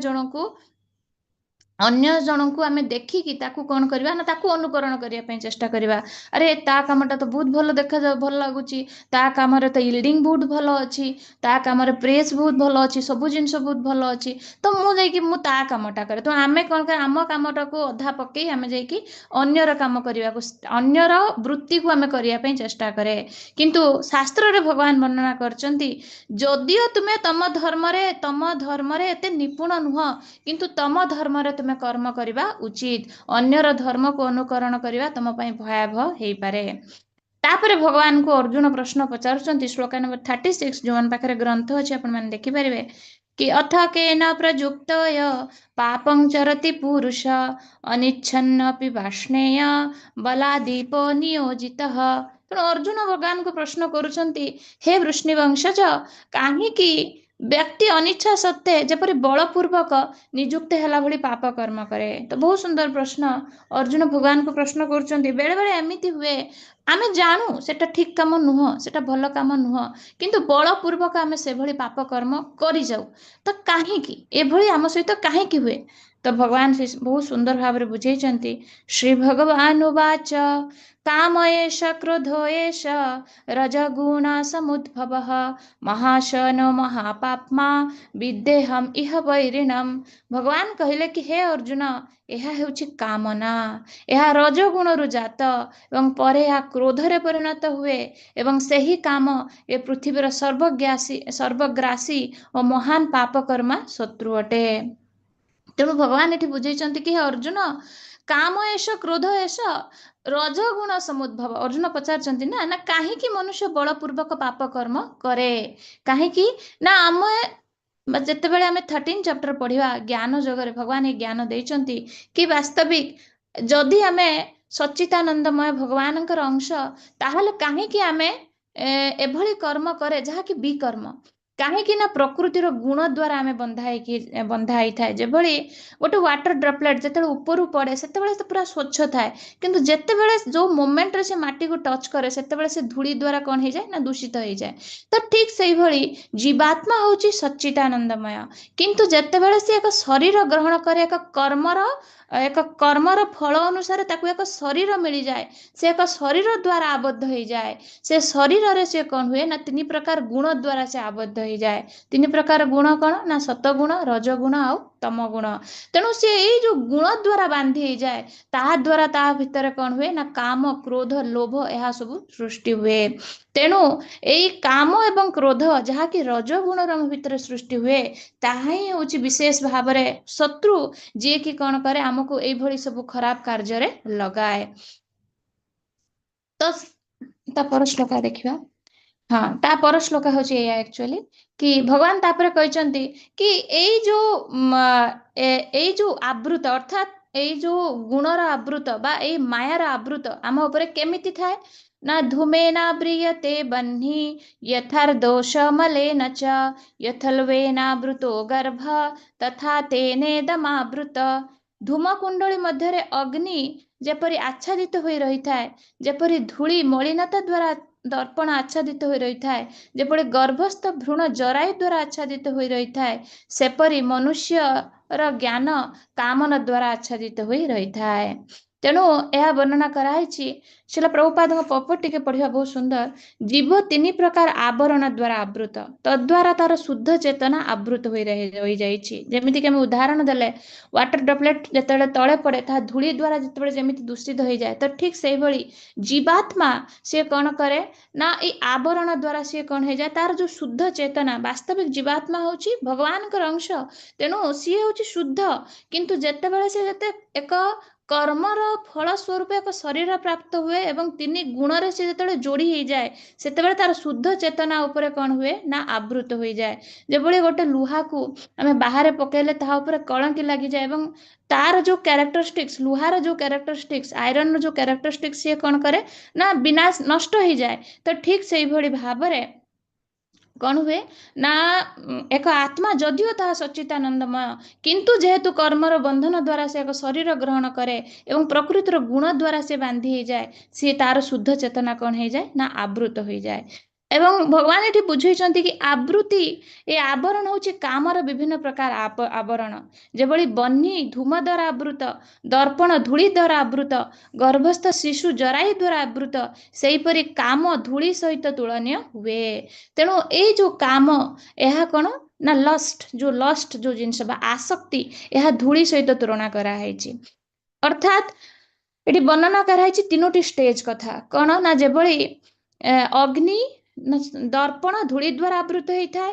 ଜଣଙ୍କୁ ଆମେ ଦେଖିକି ତାକୁ କଣ କରିବା ନା ତାକୁ ଅନୁକରଣ କରିବା ପାଇଁ ଚେଷ୍ଟା କରିବା। ଆରେ, ତା କାମଟା ତ ବହୁତ ଭଲ ଦେଖାଯାଉ, ଭଲ ଲାଗୁଛି, ତା କାମରେ ତ ୟିଲ୍ଡିଂ ବହୁତ ଭଲ ଅଛି, ତା କାମରେ ପ୍ରେସ୍ ବହୁତ ଭଲ ଅଛି, ସବୁ ଜିନିଷ ବହୁତ ଭଲ ଅଛି, ତ ମୁଁ ଯାଇକି ମୁଁ ତା କାମଟା କରେ। ତ ଆମେ କଣ କରେ, ଆମ କାମଟାକୁ ଅଧା ପକେଇ ଆମେ ଯାଇକି ଅନ୍ୟର କାମ କରିବାକୁ, ଅନ୍ୟର ବୃତ୍ତିକୁ ଆମେ କରିବା ପାଇଁ ଚେଷ୍ଟା କରେ। କିନ୍ତୁ ଶାସ୍ତ୍ରରେ ଭଗବାନ ବର୍ଣ୍ଣନା କରିଛନ୍ତି, ଯଦିଓ ତୁମେ ତମ ଧର୍ମରେ ଏତେ ନିପୁଣ ନୁହଁ, କିନ୍ତୁ ତମ ଧର୍ମରେ ତୁମେ କର୍ମ କରିବା ଉଚିତ। ଅନ୍ୟର ଧର୍ମକୁ ଅନୁକରଣ କରିବା ତମ ପାଇଁ ଭୟାବହ ହେଇପାରେ। ତାପରେ ଭଗବାନଙ୍କୁ ଅର୍ଜୁନ ପ୍ରଶ୍ନ ପଚାରୁଛନ୍ତି, ଶ୍ଲୋକା ନମ୍ବର 36। ଯୋଉମାନଙ୍କ ପାଖରେ ଗ୍ରନ୍ଥ ଅଛି, ଆପଣମାନେ ଦେଖିପାରିବେ କି ଅଥ କେନ ପ୍ରଯୁକ୍ତୟ ପାପଂ ଚରତି ପୁରୁଷ ଅନିଚ୍ଛନ୍ନପି ବାର୍ଷ୍ଣେୟ ବଲାଦୀପ ନିୟୋଜିତଃ। ତେଣୁ ଅର୍ଜୁନ ଭଗବାନଙ୍କୁ ପ୍ରଶ୍ନ କରୁଛନ୍ତି, ହେ ବୃଷ୍ଣିବଂଶଜ, କାହିଁକି ବ୍ୟକ୍ତି ଅନିଚ୍ଛା ସତ୍ତ୍ୱେ ଯେପରି ବଳପୂର୍ବକ ନିଯୁକ୍ତ ହେଲା ଭଳି ପାପ କର୍ମ କରେ? ତ ବହୁତ ସୁନ୍ଦର ପ୍ରଶ୍ନ ଅର୍ଜୁନ ଭଗବାନଙ୍କୁ ପ୍ରଶ୍ନ କରୁଛନ୍ତି। ବେଳେ ବେଳେ ଏମିତି ହୁଏ, ଆମେ ଜାଣୁ ସେଟା ଠିକ କାମ ନୁହଁ, ସେଟା ଭଲ କାମ ନୁହଁ, କିନ୍ତୁ ବଳପୂର୍ବକ ଆମେ ସେଭଳି ପାପ କର୍ମ କରିଯାଉ। ତ କାହିଁକି ଏଭଳି ଆମ ସହିତ କାହିଁକି ହୁଏ? ତ ଭଗବାନ ସେ ବହୁତ ସୁନ୍ଦର ଭାବରେ ବୁଝେଇଛନ୍ତି। ଶ୍ରୀ ଭଗବାନ ଉବାଚ କାମ ଏଷ କ୍ରୋଧ ଏଷ ରଜଗୁଣ ସମୁଦ୍ଭବଃ ମହାଶନୋ ମହାପାପ୍ମା ବିଦ୍ଦେହମ ଇହ ବୈରିଣମ। ଭଗବାନ କହିଲେ କି ହେ ଅର୍ଜୁନ, ଏହା ହେଉଛି କାମନା। ଏହା ରଜଗୁଣରୁ ଜାତ ଏବଂ ପରେ ଏହା କ୍ରୋଧରେ ପରିଣତ ହୁଏ ଏବଂ ସେହି କାମ ଏ ପୃଥିବୀର ସର୍ବଗ୍ରାସୀ ଓ ମହାନ ପାପକର୍ମା ଶତ୍ରୁ ଅଟେ। ତେଣୁ ଭଗବାନ ଏଠି ବୁଝେଇଛନ୍ତି କି ହେ ଅର୍ଜୁନ, କାମ ଏଷ କ୍ରୋଧ ଏଷ ରଜଗୁଣ ସମୁଦ୍ଭବ। ଅର୍ଜୁନ ପଚାରିଛନ୍ତି ନା କାହିଁକି ମନୁଷ୍ୟ ବଳପୂର୍ବକ ପାପ କର୍ମ କରେ? କାହିଁକି ନା ଆମେ ଯେତେବେଳେ ଆମେ 13 ଚାପ୍ଟର ପଢିବା, ଜ୍ଞାନ ଯୋଗରେ ଭଗବାନ ଏ ଜ୍ଞାନ ଦେଇଛନ୍ତି କି ବାସ୍ତବିକ ଯଦି ଆମେ ସଚ୍ଚିତାନନ୍ଦମୟ ଭଗବାନଙ୍କର ଅଂଶ, ତାହେଲେ କାହିଁକି ଆମେ ଏଭଳି କର୍ମ କରେ ଯାହାକି ବିକର୍ମ? କାହିଁକି ନା ପ୍ରକୃତିର ଗୁଣ ଦ୍ୱାରା ଆମେ ବନ୍ଧା ହେଇଥାଏ। ଯେଭଳି ଗୋଟେ ୱାଟର ଡ୍ରପଲେଟ୍ ଯେତେବେଳେ ଉପରୁ ପଡେ, ସେତେବେଳେ ସେ ପୁରା ସ୍ୱଚ୍ଛ ଥାଏ, କିନ୍ତୁ ଯେତେବେଳେ ଯୋଉ ମୋମେଣ୍ଟରେ ସେ ମାଟିକୁ ଟଚ୍ କରେ, ସେତେବେଳେ ସେ ଧୂଳି ଦ୍ୱାରା କଣ ହେଇଯାଏ ନା ଦୂଷିତ ହେଇଯାଏ। ତ ଠିକ ସେଇଭଳି ଜୀବାତ୍ମା ହଉଛି ସଚ୍ଚିତାନନ୍ଦମୟ, କିନ୍ତୁ ଯେତେବେଳେ ସେ ଏକ ଶରୀର ଗ୍ରହଣ କରେ, ଏକ କର୍ମର ଫଳ ଅନୁସାରେ ତାକୁ ଏକ ଶରୀର ମିଳିଯାଏ, ସେ ଏକ ଶରୀର ଦ୍ୱାରା ଆବଦ୍ଧ ହେଇଯାଏ। ସେ ଶରୀରରେ ସେ କଣ ହୁଏ ନା ତିନି ପ୍ରକାର ଗୁଣ ଦ୍ୱାରା ସେ ଆବଦ୍ଧ ହେଇଯାଏ। ତିନି ପ୍ରକାର ଗୁଣ କଣ ନା ସତ୍ୱଗୁଣ, ରଜଗୁଣ ଆଉ ତମ ଗୁଣ। ତେଣୁ ସେ ଏଇ ଯୋଉ ଗୁଣ ଦ୍ୱାରା ବାନ୍ଧି ହେଇଯାଏ, ତାହା ଦ୍ୱାରା ତା ଭିତରେ କଣ ହୁଏ ନା କାମ, କ୍ରୋଧ, ଲୋଭ ଏହା ସବୁ ସୃଷ୍ଟି ହୁଏ। ତେଣୁ ଏଇ କାମ ଏବଂ କ୍ରୋଧ ଯାହାକି ରଜଗୁଣର ଆମ ଭିତରେ ସୃଷ୍ଟି ହୁଏ, ତାହା ହିଁ ହଉଛି ବିଶେଷ ଭାବରେ ଶତ୍ରୁ, ଯିଏକି କଣ କରେ, ଆମକୁ ଏଇଭଳି ସବୁ ଖରାପ କାର୍ଯ୍ୟରେ ଲଗାଏ। ତ ତା ପର ଶ୍ଲୋକା ଦେଖିବା। ହଁ, ତା ପର ଶ୍ଲୋକ ହଉଛି ଏଇଆ ଆକ୍ଚୁଆଲି କି ଭଗବାନ ତାପରେ କହିଛନ୍ତି କି ଏଇ ଯୋଉ ଆବୃତ, ଅର୍ଥାତ୍ ଏଇ ଯୋଉ ଗୁଣର ଆବୃତ ବା ଏଇ ମାୟାର ଆବୃତ ଆମ ଉପରେ କେମିତି ଥାଏ ନା ଧୂମେନାବ୍ରିୟତେ ବହ୍ନି ଯଥାର୍ଦୋଷମଲେନ ଚ ଯଥଲ୍ୱେନାବୃତୋ ଗର୍ଭ ତଥା ତେନେଦମାବୃତ। ଧୂମକୁଣ୍ଡଳୀ ମଧ୍ୟରେ ଅଗ୍ନି ଯେପରି ଆଚ୍ଛାଦିତ ହୋଇ ରହିଥାଏ, ଯେପରି ଧୂଳି ମଳିନତା ଦ୍ୱାରା ଦର୍ପଣ ଆଚ୍ଛାଦିତ ହୋଇ ରହିଥାଏ, ଯେପରି ଗର୍ଭସ୍ଥ ଭ୍ରୂଣ ଜରାୟୁ ଦ୍ୱାରା ଆଚ୍ଛାଦିତ ହୋଇ ରହିଥାଏ, ସେପରି ମନୁଷ୍ୟର ଜ୍ଞାନ କାମନା ଦ୍ୱାରା ଆଚ୍ଛାଦିତ ହୋଇ ରହିଥାଏ। ତେଣୁ ଏହା ବର୍ଣ୍ଣନା କରାହେଇଛି। ଶ୍ରୀଲ ପ୍ରଭୁପାଦଙ୍କ ପର୍ପୋର୍ଟ ଟିକେ ପଢିବା, ବହୁତ ସୁନ୍ଦର। ଜୀବ ତିନି ପ୍ରକାର ଆବରଣ ଦ୍ୱାରା ଆବୃତ, ତଦ୍ୱାରା ତାର ଶୁଦ୍ଧ ଚେତନା ଆବୃତ ହୋଇ ରହିଯାଇଛି। ଯେମିତିକି ଆମେ ଉଦାହରଣ ଦେଲେ, ୱାଟର ଡ୍ରପଲେଟ୍ ଯେତେବେଳେ ତଳେ ପଡେ, ତାହା ଧୂଳି ଦ୍ୱାରା ଯେତେବେଳେ ଯେମିତି ଦୂଷିତ ହେଇଯାଏ, ତ ଠିକ ସେଇଭଳି ଜୀବାତ୍ମା ସିଏ କଣ କରେ ନା ଏଇ ଆବରଣ ଦ୍ୱାରା ସିଏ କଣ ହେଇଯାଏ, ତାର ଯୋଉ ଶୁଦ୍ଧ ଚେତନା, ବାସ୍ତବିକ ଜୀବାତ୍ମା ହଉଛି ଭଗବାନଙ୍କର ଅଂଶ, ତେଣୁ ସିଏ ହଉଛି ଶୁଦ୍ଧ, କିନ୍ତୁ ଯେତେବେଳେ ସେ ଯେତେ ଏକ କର୍ମର ଫଳ ସ୍ୱରୂପ ଏକ ଶରୀର ପ୍ରାପ୍ତ ହୁଏ ଏବଂ ତିନି ଗୁଣରେ ସେ ଯେତେବେଳେ ଯୋଡ଼ି ହେଇଯାଏ, ସେତେବେଳେ ତାର ଶୁଦ୍ଧ ଚେତନା ଉପରେ କ'ଣ ହୁଏ ନା ଆବୃତ ହୋଇଯାଏ। ଯେଭଳି ଗୋଟେ ଲୁହାକୁ ଆମେ ବାହାରେ ପକେଇଲେ ତାହା ଉପରେ କଳଙ୍କି ଲାଗିଯାଏ ଏବଂ ତାର ଯୋଉ କ୍ୟାରେକ୍ଟରିଷ୍ଟିକ୍ସ, ଲୁହାର ଯୋଉ କ୍ୟାରେକ୍ଟରିଷ୍ଟିକ୍ସ, ଆଇରନର ଯୋଉ କ୍ୟାରେକ୍ଟରିଷ୍ଟିକ୍ସ, ସିଏ କ'ଣ କରେ ନା ବିନାଶ, ନଷ୍ଟ ହେଇଯାଏ। ତ ଠିକ ସେଇଭଳି ଭାବରେ କ'ଣ ହୁଏ ନା ଏକ ଆତ୍ମା ଯଦିଓ ତାହା ସଚ୍ଚିଦାନନ୍ଦମୟ, କିନ୍ତୁ ଯେହେତୁ କର୍ମର ବନ୍ଧନ ଦ୍ୱାରା ସେ ଏକ ଶରୀର ଗ୍ରହଣ କରେ ଏବଂ ପ୍ରକୃତିର ଗୁଣ ଦ୍ୱାରା ସେ ବାନ୍ଧି ହେଇଯାଏ, ସିଏ ତାର ଶୁଦ୍ଧ ଚେତନା କ'ଣ ହେଇଯାଏ ନା ଆବୃତ ହୋଇଯାଏ। ଏବଂ ଭଗବାନ ଏଠି ବୁଝେଇଛନ୍ତି କି ଆବୃତ୍ତି, ଏ ଆବରଣ ହେଉଛି କାମର ବିଭିନ୍ନ ପ୍ରକାର ଆବରଣ। ଯେଭଳି ବହ୍ନି ଧୂମ ଦ୍ୱାରା ଆବୃତ, ଦର୍ପଣ ଧୂଳି ଦ୍ୱାରା ଆବୃତ, ଗର୍ଭସ୍ଥ ଶିଶୁ ଜରାୟୁ ଦ୍ୱାରା ଆବୃତ, ସେହିପରି କାମ ଧୂଳି ସହିତ ତୁଳନୀୟ ହୁଏ। ତେଣୁ ଏଇ ଯୋଉ କାମ, ଏହା କ'ଣ ନା ଲଷ୍ଟ, ଯୋଉ ଲଷ୍ଟ ଯୋଉ ଜିନିଷ ବା ଆସକ୍ତି, ଏହା ଧୂଳି ସହିତ ତୁଳନା କରାହେଇଛି। ଅର୍ଥାତ୍ ଏଠି ବର୍ଣ୍ଣନା କରାହେଇଛି ତିନୋଟି ଷ୍ଟେଜ କଥା। କ'ଣ ନା ଯେଭଳି ଅଗ୍ନି, ଦର୍ପଣ ଧୂଳି ଦ୍ୱାରା ଆବୃତ ହେଇଥାଏ,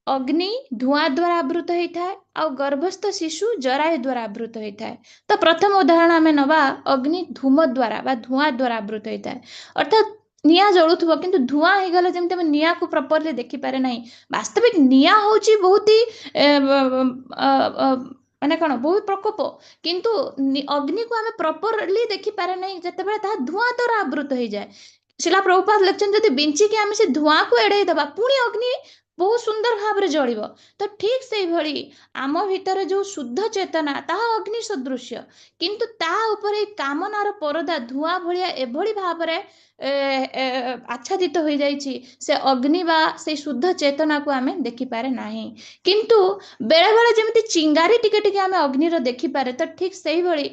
ଅଗ୍ନି ଧୂଆଁ ଦ୍ୱାରା ଆବୃତ ହେଇଥାଏ ଆଉ ଗର୍ଭସ୍ଥ ଶିଶୁ ଜରାୟୁ ଦ୍ୱାରା ଆବୃତ ହେଇଥାଏ। ତ ପ୍ରଥମ ଉଦାହରଣ ଆମେ ନବା, ଅଗ୍ନି ଧୂମ ଦ୍ୱାରା ବା ଧୂଆଁ ଦ୍ୱାରା ଆବୃତ ହେଇଥାଏ। ଅର୍ଥାତ୍ ନିଆଁ ଜଳୁଥିବ କିନ୍ତୁ ଧୂଆଁ ହେଇଗଲେ ଯେମିତି ଆମେ ନିଆଁକୁ ପ୍ରପରଲି ଦେଖିପାରେ ନାହିଁ। ବାସ୍ତବିକ ନିଆଁ ହଉଛି ବହୁତ ମାନେ କ'ଣ ବହୁତ ପ୍ରକୋପ, କିନ୍ତୁ ଅଗ୍ନିକୁ ଆମେ ପ୍ରପରଲି ଦେଖିପାରେ ନାହିଁ ଯେତେବେଳେ ତାହା ଧୂଆଁ ଦ୍ୱାରା ଆବୃତ ହେଇଯାଏ। ଶ୍ରୀଲ ପ୍ରଭୁପାଦ ଲେଖିଛନ୍ତି, ଯଦି ବିଞ୍ଚିକି ଆମେ ସେ ଧୂଆଁକୁ ଏଡେଇ ଦେବା, ପୁଣି ଅଗ୍ନି ବହୁତ ସୁନ୍ଦର ଭାବରେ ଜଳିବ। ତ ଠିକ ସେଇଭଳି ଆମ ଭିତରେ ଯୋଉ ଶୁଦ୍ଧ ଚେତନା, ତାହା ଅଗ୍ନି ସଦୃଶ୍ୟ, କିନ୍ତୁ ତା ଉପରେ ଏଇ କାମନାର ପରଦା ଧୂଆଁ ଭଳିଆ ଏଭଳି ଭାବରେ ଆଚ୍ଛାଦିତ ହୋଇଯାଇଛି, ସେ ଅଗ୍ନି ବା ସେଇ ଶୁଦ୍ଧ ଚେତନାକୁ ଆମେ ଦେଖିପାରେ ନାହିଁ। କିନ୍ତୁ ବେଳେବେଳେ ଯେମିତି ଚିଙ୍ଗାରି ଟିକେ ଟିକେ ଆମେ ଅଗ୍ନିର ଦେଖିପାରେ, ତ ଠିକ ସେଇଭଳି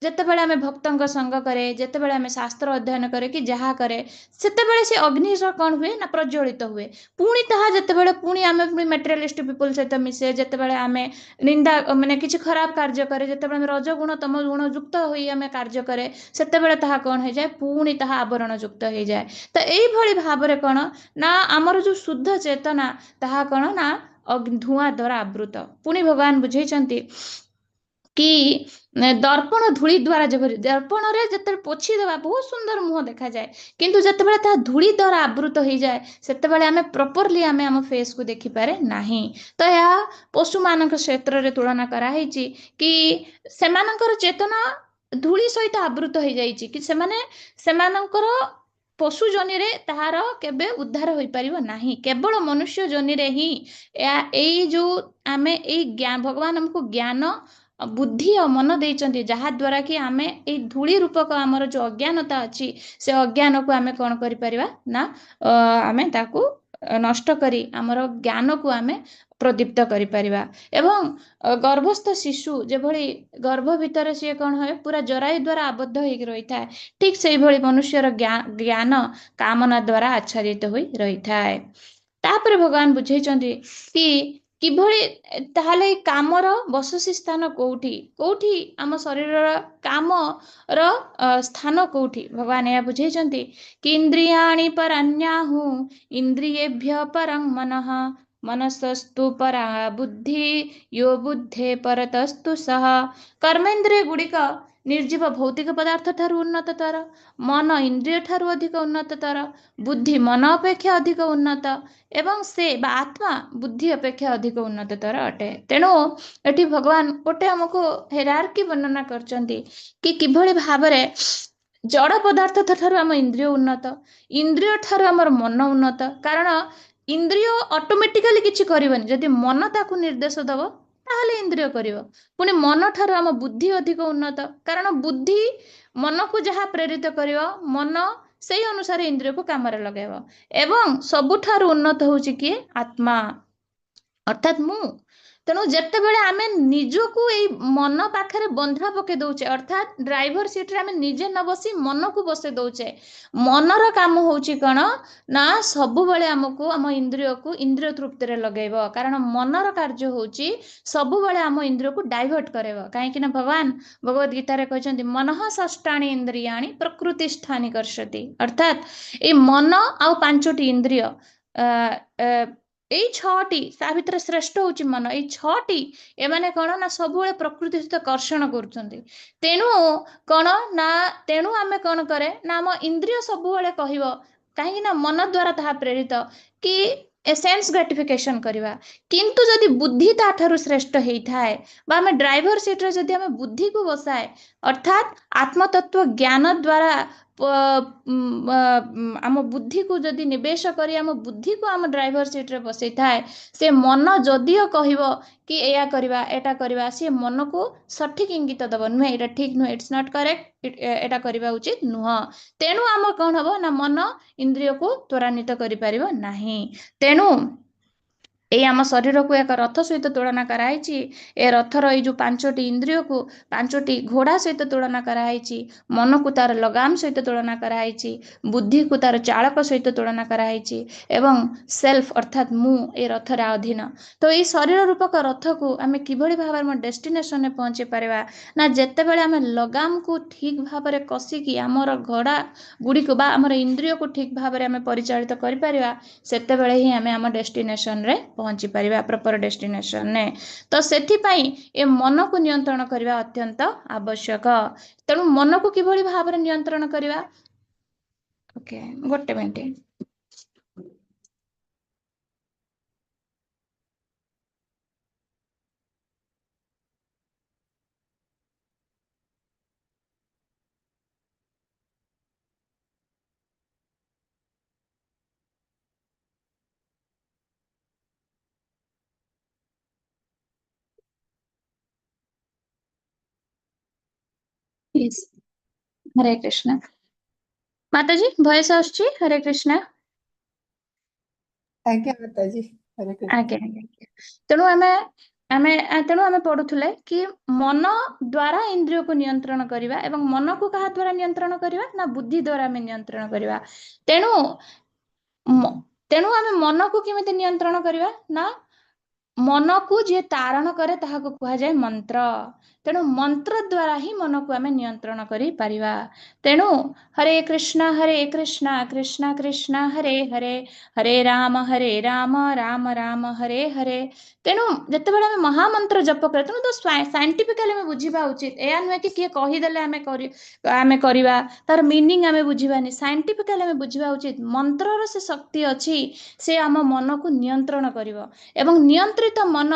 ଯେତେବେଳେ ଆମେ ଭକ୍ତଙ୍କ ସଙ୍ଗ କରେ, ଯେତେବେଳେ ଆମେ ଶାସ୍ତ୍ର ଅଧ୍ୟୟନ କରେ କି ଯାହା କରେ, ସେତେବେଳେ ସେ ଅଗ୍ନିର କ'ଣ ହୁଏ ନା ପ୍ରଜ୍ୱଳିତ ହୁଏ। ପୁଣି ତାହା ଯେତେବେଳେ ପୁଣି ଆମେ ପୁଣି ମେଟେରିଆଲିଷ୍ଟ ପିପୁଲ ସହିତ ମିଶେ, ଯେତେବେଳେ ଆମେ ନିନ୍ଦା ମାନେ କିଛି ଖରାପ କାର୍ଯ୍ୟ କରେ, ଯେତେବେଳେ ଆମେ ରଜଗୁଣ ତମ ଗୁଣ ଯୁକ୍ତ ହୋଇ ଆମେ କାର୍ଯ୍ୟ କରେ, ସେତେବେଳେ ତାହା କ'ଣ ହେଇଯାଏ? ପୁଣି ତାହା ଆବରଣ ଯୁକ୍ତ ହେଇଯାଏ। ତ ଏଇଭଳି ଭାବରେ କ'ଣ ନା ଆମର ଯୋଉ ଶୁଦ୍ଧ ଚେତନା, ତାହା କ'ଣ ନା ଧୂଆଁ ଦ୍ୱାରା ଆବୃତ। ପୁଣି ଭଗବାନ ବୁଝେଇଛନ୍ତି କି ଦର୍ପଣ ଧୂଳି ଦ୍ୱାରା, ଯେପରି ଦର୍ପଣରେ ଯେତେବେଳେ ପୋଛିଦେବା ବହୁତ ସୁନ୍ଦର ମୁହଁ ଦେଖାଯାଏ, କିନ୍ତୁ ଯେତେବେଳେ ତାହା ଧୂଳି ଦ୍ୱାରା ଆବୃତ ହେଇଯାଏ, ସେତେବେଳେ ଆମେ ପ୍ରପରଲି ଆମେ ଆମ ଫେସ୍କୁ ଦେଖିପାରେ ନାହିଁ। ତ ଏହା ପଶୁମାନଙ୍କ କ୍ଷେତ୍ରରେ ତୁଳନା କରାହେଇଛି କି ସେମାନଙ୍କର ଚେତନା ଧୂଳି ସହିତ ଆବୃତ ହେଇଯାଇଛି କି ସେମାନେ ସେମାନଙ୍କର ପଶୁ ଯୋନିରେ ତାହାର କେବେ ଉଦ୍ଧାର ହୋଇପାରିବ ନାହିଁ। କେବଳ ମନୁଷ୍ୟ ଯୋନିରେ ହିଁ ଏହା ଏଇ ଯୋଉ ଆମେ ଏଇ ଭଗବାନ ଆମକୁ ଜ୍ଞାନ, ବୁଦ୍ଧି ଆଉ ମନ ଦେଇଛନ୍ତି, ଯାହା ଦ୍ୱାରା କି ଆମେ ଏଇ ଧୂଳି ରୂପକ ଆମର ଯୋଉ ଅଜ୍ଞାନତା ଅଛି, ସେ ଅଜ୍ଞାନକୁ ଆମେ କ'ଣ କରିପାରିବା ନା ଆମେ ତାକୁ ନଷ୍ଟ କରି ଆମର ଜ୍ଞାନକୁ ଆମେ ପ୍ରଦୀପ୍ତ କରିପାରିବା। ଏବଂ ଗର୍ଭସ୍ଥ ଶିଶୁ ଯେଭଳି ଗର୍ଭ ଭିତରେ ସିଏ କ'ଣ ହୁଏ, ପୁରା ଜରାୟୁ ଦ୍ୱାରା ଆବଦ୍ଧ ହେଇକି ରହିଥାଏ, ଠିକ ସେଇଭଳି ମନୁଷ୍ୟର ଜ୍ଞାନ କାମନା ଦ୍ୱାରା ଆଚ୍ଛାଦିତ ହୋଇ ରହିଥାଏ। ତାପରେ ଭଗବାନ ବୁଝେଇଛନ୍ତି କି କିଭଳି ତାହେଲେ ଏଇ କାମର ବସତି ସ୍ଥାନ କୋଉଠି, କୋଉଠି ଆମ ଶରୀରର କାମର ସ୍ଥାନ କୋଉଠି? ଭଗବାନ ଏହା ବୁଝେଇଛନ୍ତି କି ଇନ୍ଦ୍ରିୟାଣି ପରାଣ୍ୟାହୁ ଇନ୍ଦ୍ରିୟେଭ୍ୟ ପରଂ ମନଃ ମନସସ୍ତୁ ପରା ବୁଦ୍ଧି ୟୋ ବୁଦ୍ଧେ ପରତସ୍ତୁ ସହ। କର୍ମେନ୍ଦ୍ରିୟ ଗୁଡ଼ିକ ନିର୍ଜୀବ ଭୌତିକ ପଦାର୍ଥ ଠାରୁ ଉନ୍ନତତର, ମନ ଇନ୍ଦ୍ରିୟ ଠାରୁ ଅଧିକ ଉନ୍ନତତର, ବୁଦ୍ଧି ମନ ଅପେକ୍ଷା ଅଧିକ ଉନ୍ନତ ଏବଂ ସେ ବା ଆତ୍ମା ବୁଦ୍ଧି ଅପେକ୍ଷା ଅଧିକ ଉନ୍ନତତର ଅଟେ। ତେଣୁ ଏଠି ଭଗବାନ ଗୋଟେ ଆମକୁ ହେରାର୍କି ବର୍ଣ୍ଣନା କରିଛନ୍ତି କି କିଭଳି ଭାବରେ ଜଡ଼ ପଦାର୍ଥ ଠାରୁ ଆମ ଇନ୍ଦ୍ରିୟ ଉନ୍ନତ, ଇନ୍ଦ୍ରିୟ ଠାରୁ ଆମର ମନ ଉନ୍ନତ। କାରଣ ଇନ୍ଦ୍ରିୟ ଅଟୋମେଟିକାଲି କିଛି କରିବନି, ଯଦି ମନ ତାକୁ ନିର୍ଦ୍ଦେଶ ଦବ ତାହେଲେ ଇନ୍ଦ୍ରିୟ କରିବ। ପୁଣି ମନ ଠାରୁ ଆମ ବୁଦ୍ଧି ଅଧିକ ଉନ୍ନତ, କାରଣ ବୁଦ୍ଧି ମନକୁ ଯାହା ପ୍ରେରିତ କରିବ, ମନ ସେଇ ଅନୁସାରେ ଇନ୍ଦ୍ରିୟକୁ କାମରେ ଲଗାଇବ। ଏବଂ ସବୁଠାରୁ ଉନ୍ନତ ହଉଛି କିଏ? ଆତ୍ମା, ଅର୍ଥାତ୍ ମୁଁ। ତେଣୁ ଯେତେବେଳେ ଆମେ ନିଜକୁ ଏଇ ମନ ପାଖରେ ବନ୍ଧା ପକେଇ ଦଉଛେ, ଅର୍ଥାତ୍ ଡ୍ରାଇଭର ସିଟରେ ଆମେ ନିଜେ ନ ବସି ମନକୁ ବସେଇ ଦଉଛେ, ମନର କାମ ହଉଛି କ'ଣ ନା ସବୁବେଳେ ଆମକୁ ଆମ ଇନ୍ଦ୍ରିୟକୁ ଇନ୍ଦ୍ରିୟ ତୃପ୍ତିରେ ଲଗେଇବ। କାରଣ ମନର କାର୍ଯ୍ୟ ହଉଛି ସବୁବେଳେ ଆମ ଇନ୍ଦ୍ରିୟକୁ ଡାଇଭର୍ଟ କରାଇବ। କାହିଁକି ନା ଭଗବାନ ଭଗବତ ଗୀତାରେ କହିଛନ୍ତି, ମନଃ ଷଷ୍ଠାଣି ଇନ୍ଦ୍ରିୟାଣି ପ୍ରକୃତିସ୍ଥାନି କର୍ଷତି। ଅର୍ଥାତ୍ ଏଇ ମନ ଆଉ ପାଞ୍ଚଟି ଇନ୍ଦ୍ରିୟ ଏଇ 6ଟି, ତା ଭିତରେ ଶ୍ରେଷ୍ଠ ହଉଛି ମନ। ଏଇ 6ଟି ଏମାନେ କଣ ନା ସବୁବେଳେ ପ୍ରକୃତି ସହିତ କର୍ଷଣ କରୁଛନ୍ତି। ତେଣୁ କଣ ନା, ତେଣୁ ଆମେ କଣ କରେ ନା ଆମ ଇନ୍ଦ୍ରିୟ ସବୁବେଳେ କହିବ, କାହିଁକି ନା ମନ ଦ୍ୱାରା ତାହା ପ୍ରେରିତ କି ସେନ୍ସ ଗ୍ରାଟିଫିକେସନ କରିବା। କିନ୍ତୁ ଯଦି ବୁଦ୍ଧି ତାଠାରୁ ଶ୍ରେଷ୍ଠ ହେଇଥାଏ ବା ଆମେ ଡ୍ରାଇଭର ସିଟରେ ଯଦି ଆମେ ବୁଦ୍ଧିକୁ ବସାଏ, ଅର୍ଥାତ୍ ଆତ୍ମତତ୍ତ୍ୱ ଜ୍ଞାନ ଦ୍ୱାରା ଆମ ବୁଦ୍ଧିକୁ ଯଦି ନିବେଶ କରି ଆମ ବୁଦ୍ଧିକୁ ଆମ ଡ୍ରାଇଭର ସିଟରେ ବସେଇଥାଏ, ସେ ମନ ଯଦିଓ କହିବ କି ଏଇଆ କରିବା ଏଇଟା କରିବା, ସିଏ ମନକୁ ସଠିକ ଇଙ୍ଗିତ ଦବ, ନୁହେଁ ଏଇଟା ଠିକ ନୁହେଁ, it's not correct, ଏଇଟା କରିବା ଉଚିତ ନୁହଁ। ତେଣୁ ଆମ କଣ ହବ ନା ମନ ଇନ୍ଦ୍ରିୟକୁ ତ୍ୱରାନ୍ୱିତ କରିପାରିବ ନାହିଁ। ତେଣୁ ଏଇ ଆମ ଶରୀରକୁ ଏକ ରଥ ସହିତ ତୁଳନା କରାହେଇଛି। ଏ ରଥର ଏଇ ଯୋଉ 5ଟି ଇନ୍ଦ୍ରିୟକୁ 5ଟି ଘୋଡ଼ା ସହିତ ତୁଳନା କରାହେଇଛି, ମନକୁ ତାର ଲଗାମ ସହିତ ତୁଳନା କରାହେଇଛି, ବୁଦ୍ଧିକୁ ତାର ଚାଳକ ସହିତ ତୁଳନା କରାହେଇଛି, ଏବଂ ସେଲ୍ଫ ଅର୍ଥାତ୍ ମୁଁ ଏ ରଥର ଅଧୀନ। ତ ଏଇ ଶରୀର ରୂପକ ରଥକୁ ଆମେ କିଭଳି ଭାବରେ ଆମ ଡେଷ୍ଟିନେସନରେ ପହଞ୍ଚି ପାରିବା ନା ଯେତେବେଳେ ଆମେ ଲଗାମକୁ ଠିକ ଭାବରେ କଷିକି ଆମର ଘୋଡ଼ା ଗୁଡ଼ିକୁ ବା ଆମର ଇନ୍ଦ୍ରିୟକୁ ଠିକ ଭାବରେ ଆମେ ପରିଚାଳିତ କରିପାରିବା, ସେତେବେଳେ ହିଁ ଆମେ ଆମ ଡେଷ୍ଟିନେସନରେ ପହଞ୍ଚି ପାରିବା, ପ୍ରପର ଡେଷ୍ଟିନେସନରେ। ତ ସେଥିପାଇଁ ଏ ମନକୁ ନିୟନ୍ତ୍ରଣ କରିବା ଅତ୍ୟନ୍ତ ଆବଶ୍ୟକ। ତେଣୁ ମନକୁ କିଭଳି ଭାବରେ ନିୟନ୍ତ୍ରଣ କରିବା? ଓକେ, ଗୋଟେ ମିନିଟ। ହରେ କୃଷ୍ଣ। ମାତାଜୀ ଭଏସ ଆସୁଛି? ହରେ କୃଷ୍ଣ। ଆଜ୍ଞା ମାତାଜୀ, ହରେ କୃଷ୍ଣ। ଆଜ୍ଞା ଆଜ୍ଞା। ତେଣୁ ଆମେ ଆମେ ତେଣୁ ଆମେ ପଢୁଥିଲେ କି ମନ ଦ୍ୱାରା ଇନ୍ଦ୍ରିୟକୁ ନିୟନ୍ତ୍ରଣ କରିବା, ଏବଂ ମନକୁ କାହା ଦ୍ୱାରା ନିୟନ୍ତ୍ରଣ କରିବା ନା ବୁଦ୍ଧି ଦ୍ୱାରା ଆମେ ନିୟନ୍ତ୍ରଣ କରିବା। ତେଣୁ ତେଣୁ ଆମେ ମନକୁ କେମିତି ନିୟନ୍ତ୍ରଣ କରିବା ନା ମନକୁ ଯିଏ ତାରଣ କରେ ତାହାକୁ କୁହାଯାଏ ମନ୍ତ୍ର। ତେଣୁ ମନ୍ତ୍ର ଦ୍ୱାରା ହିଁ ମନକୁ ଆମେ ନିୟନ୍ତ୍ରଣ କରିପାରିବା। ତେଣୁ ହରେ କୃଷ୍ଣ ହରେ କୃଷ୍ଣ କୃଷ୍ଣ କୃଷ୍ଣ ହରେ ହରେ, ହରେ ରାମ ହରେ ରାମ ରାମ ରାମ ହରେ ହରେ। ତେଣୁ ଯେତେବେଳେ ଆମେ ମହାମନ୍ତ୍ର ଜପ କରିବା, ତେଣୁ ତ ସାଇଣ୍ଟିଫିକାଲି ଆମେ ବୁଝିବା ଉଚିତ। ଏହା ନୁହେଁ କି କିଏ କହିଦେଲେ ଆମେ କରିବା, ତାର ମିନିଂ ଆମେ ବୁଝିବାନି। ସାଇଣ୍ଟିଫିକାଲି ଆମେ ବୁଝିବା ଉଚିତ। ମନ୍ତ୍ରର ସେ ଶକ୍ତି ଅଛି, ସେ ଆମ ମନକୁ ନିୟନ୍ତ୍ରଣ କରିବ, ଏବଂ ନିୟନ୍ତ୍ରିତ ମନ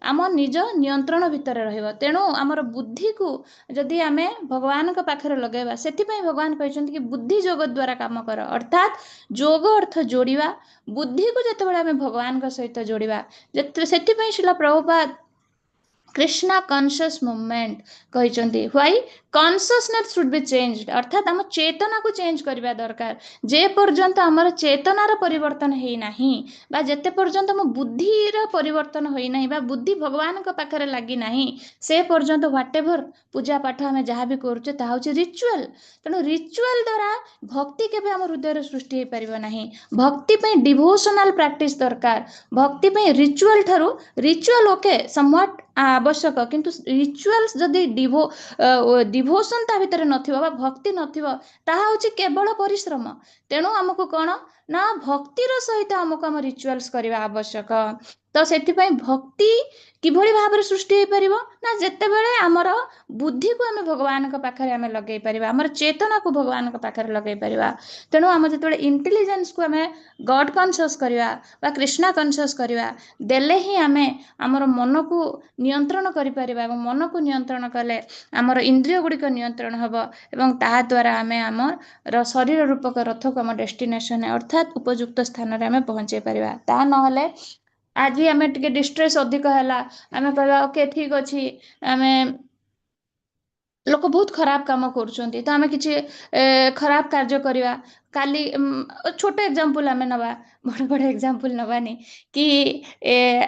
ଆମ ନିଜ ନିୟନ୍ତ୍ରଣ ଭିତରେ ରହିବ। ତେଣୁ ଆମର ବୁଦ୍ଧିକୁ ଯଦି ଆମେ ଭଗବାନଙ୍କ ପାଖରେ ଲଗାଇବା, ସେଥିପାଇଁ ଭଗବାନ କହିଛନ୍ତି କି ବୁଦ୍ଧି ଯୋଗ ଦ୍ୱାରା କାମ କର। ଅର୍ଥାତ୍ ଯୋଗ ଅର୍ଥ ଯୋଡ଼ିବା, ବୁଦ୍ଧିକୁ ଯେତେବେଳେ ଆମେ ଭଗବାନଙ୍କ ସହିତ ଯୋଡ଼ିବା, ସେଥିପାଇଁ ଶ୍ରୀଲ ପ୍ରଭୁପାଦ କୃଷ୍ଣା କନସିୟସ୍ ମୁଭମେଣ୍ଟ କହିଛନ୍ତି। Why consciousness should be changed, ଅର୍ଥାତ୍ ଆମ ଚେତନାକୁ ଚେଞ୍ଜ କରିବା ଦରକାର। ଯେ ପର୍ଯ୍ୟନ୍ତ ଆମର ଚେତନାର ପରିବର୍ତ୍ତନ ହେଇନାହିଁ ବା ଯେତେ ପର୍ଯ୍ୟନ୍ତ ଆମ ବୁଦ୍ଧିର ପରିବର୍ତ୍ତନ ହୋଇନାହିଁ ବା ବୁଦ୍ଧି ଭଗବାନଙ୍କ ପାଖରେ ଲାଗିନାହିଁ, ସେ ପର୍ଯ୍ୟନ୍ତ what ever ପୂଜା ପାଠ ଆମେ ଯାହା ବି କରୁଛେ ତାହା ହେଉଛି ରିଚୁଆଲ। ତେଣୁ ରିଚୁଆଲ ଦ୍ୱାରା ଭକ୍ତି କେବେ ଆମ ହୃଦୟରେ ସୃଷ୍ଟି ହେଇପାରିବ ନାହିଁ। ଭକ୍ତି ପାଇଁ ଡିଭୋସନାଲ ପ୍ରାକ୍ଟିସ ଦରକାର। ଭକ୍ତି ପାଇଁ ରିଚୁଆଲ ଠାରୁ ରିଚୁଆଲ ଓକେ ସମୱାଟ ଆବଶ୍ୟକ, କିନ୍ତୁ ରିଚୁଆଲ୍ସ ଯଦି ଡିଭୋସନ ତା ଭିତରେ ନଥିବ ବା ଭକ୍ତି ନଥିବ, ତାହା ହେଉଛି କେବଳ ପରିଶ୍ରମ। ତେଣୁ ଆମକୁ କଣ ନା ଭକ୍ତିର ସହିତ ଆମକୁ ଆମ ରିଚୁଆଲ୍ସ କରିବା ଆବଶ୍ୟକ। ତ ସେଥିପାଇଁ ଭକ୍ତି କିଭଳି ଭାବରେ ସୃଷ୍ଟି ହେଇପାରିବ ନା ଯେତେବେଳେ ଆମର ବୁଦ୍ଧିକୁ ଆମେ ଭଗବାନଙ୍କ ପାଖରେ ଆମେ ଲଗେଇ ପାରିବା, ଆମର ଚେତନାକୁ ଭଗବାନଙ୍କ ପାଖରେ ଲଗେଇ ପାରିବା। ତେଣୁ ଆମ ଯେତେବେଳେ ଇଣ୍ଟେଲିଜେନ୍ସକୁ ଆମେ ଗଡ୍ କନସିୟସ୍ କରିବା ବା କୃଷ୍ଣା କନସିୟସ୍ କରିବା, ଦେଲେ ହିଁ ଆମେ ଆମର ମନକୁ ନିୟନ୍ତ୍ରଣ କରିପାରିବା, ଏବଂ ମନକୁ ନିୟନ୍ତ୍ରଣ କଲେ ଆମର ଇନ୍ଦ୍ରିୟ ଗୁଡ଼ିକ ନିୟନ୍ତ୍ରଣ ହେବ, ଏବଂ ତାହା ଦ୍ୱାରା ଆମେ ଆମର ଶରୀର ରୂପକ ରଥକୁ ଆମ ଡେଷ୍ଟିନେସନ ଅର୍ଥାତ୍ ଉପଯୁକ୍ତ ସ୍ଥାନରେ ଆମେ ପହଞ୍ଚେଇ ପାରିବା। ତାହା ନହେଲେ ଆଜି ଆମେ ଟିକେ ଡିଷ୍ଟ୍ରେସ୍ ଅଧିକ ହେଲା, ଆମେ କହିବା ଓକେ ଠିକ ଅଛି, ଆମେ ଲୋକ ବହୁତ ଖରାପ କାମ କରୁଛନ୍ତି ତ ଆମେ କିଛି ଖରାପ କାର୍ଯ୍ୟ କରିବା। କାଲି ଛୋଟ ଏକ୍ଜାମ୍ପଲ ଆମେ ନେବା, ବଡ଼ ବଡ଼ ଏକ୍ଜାମ୍ପଲ ନେବାନି କି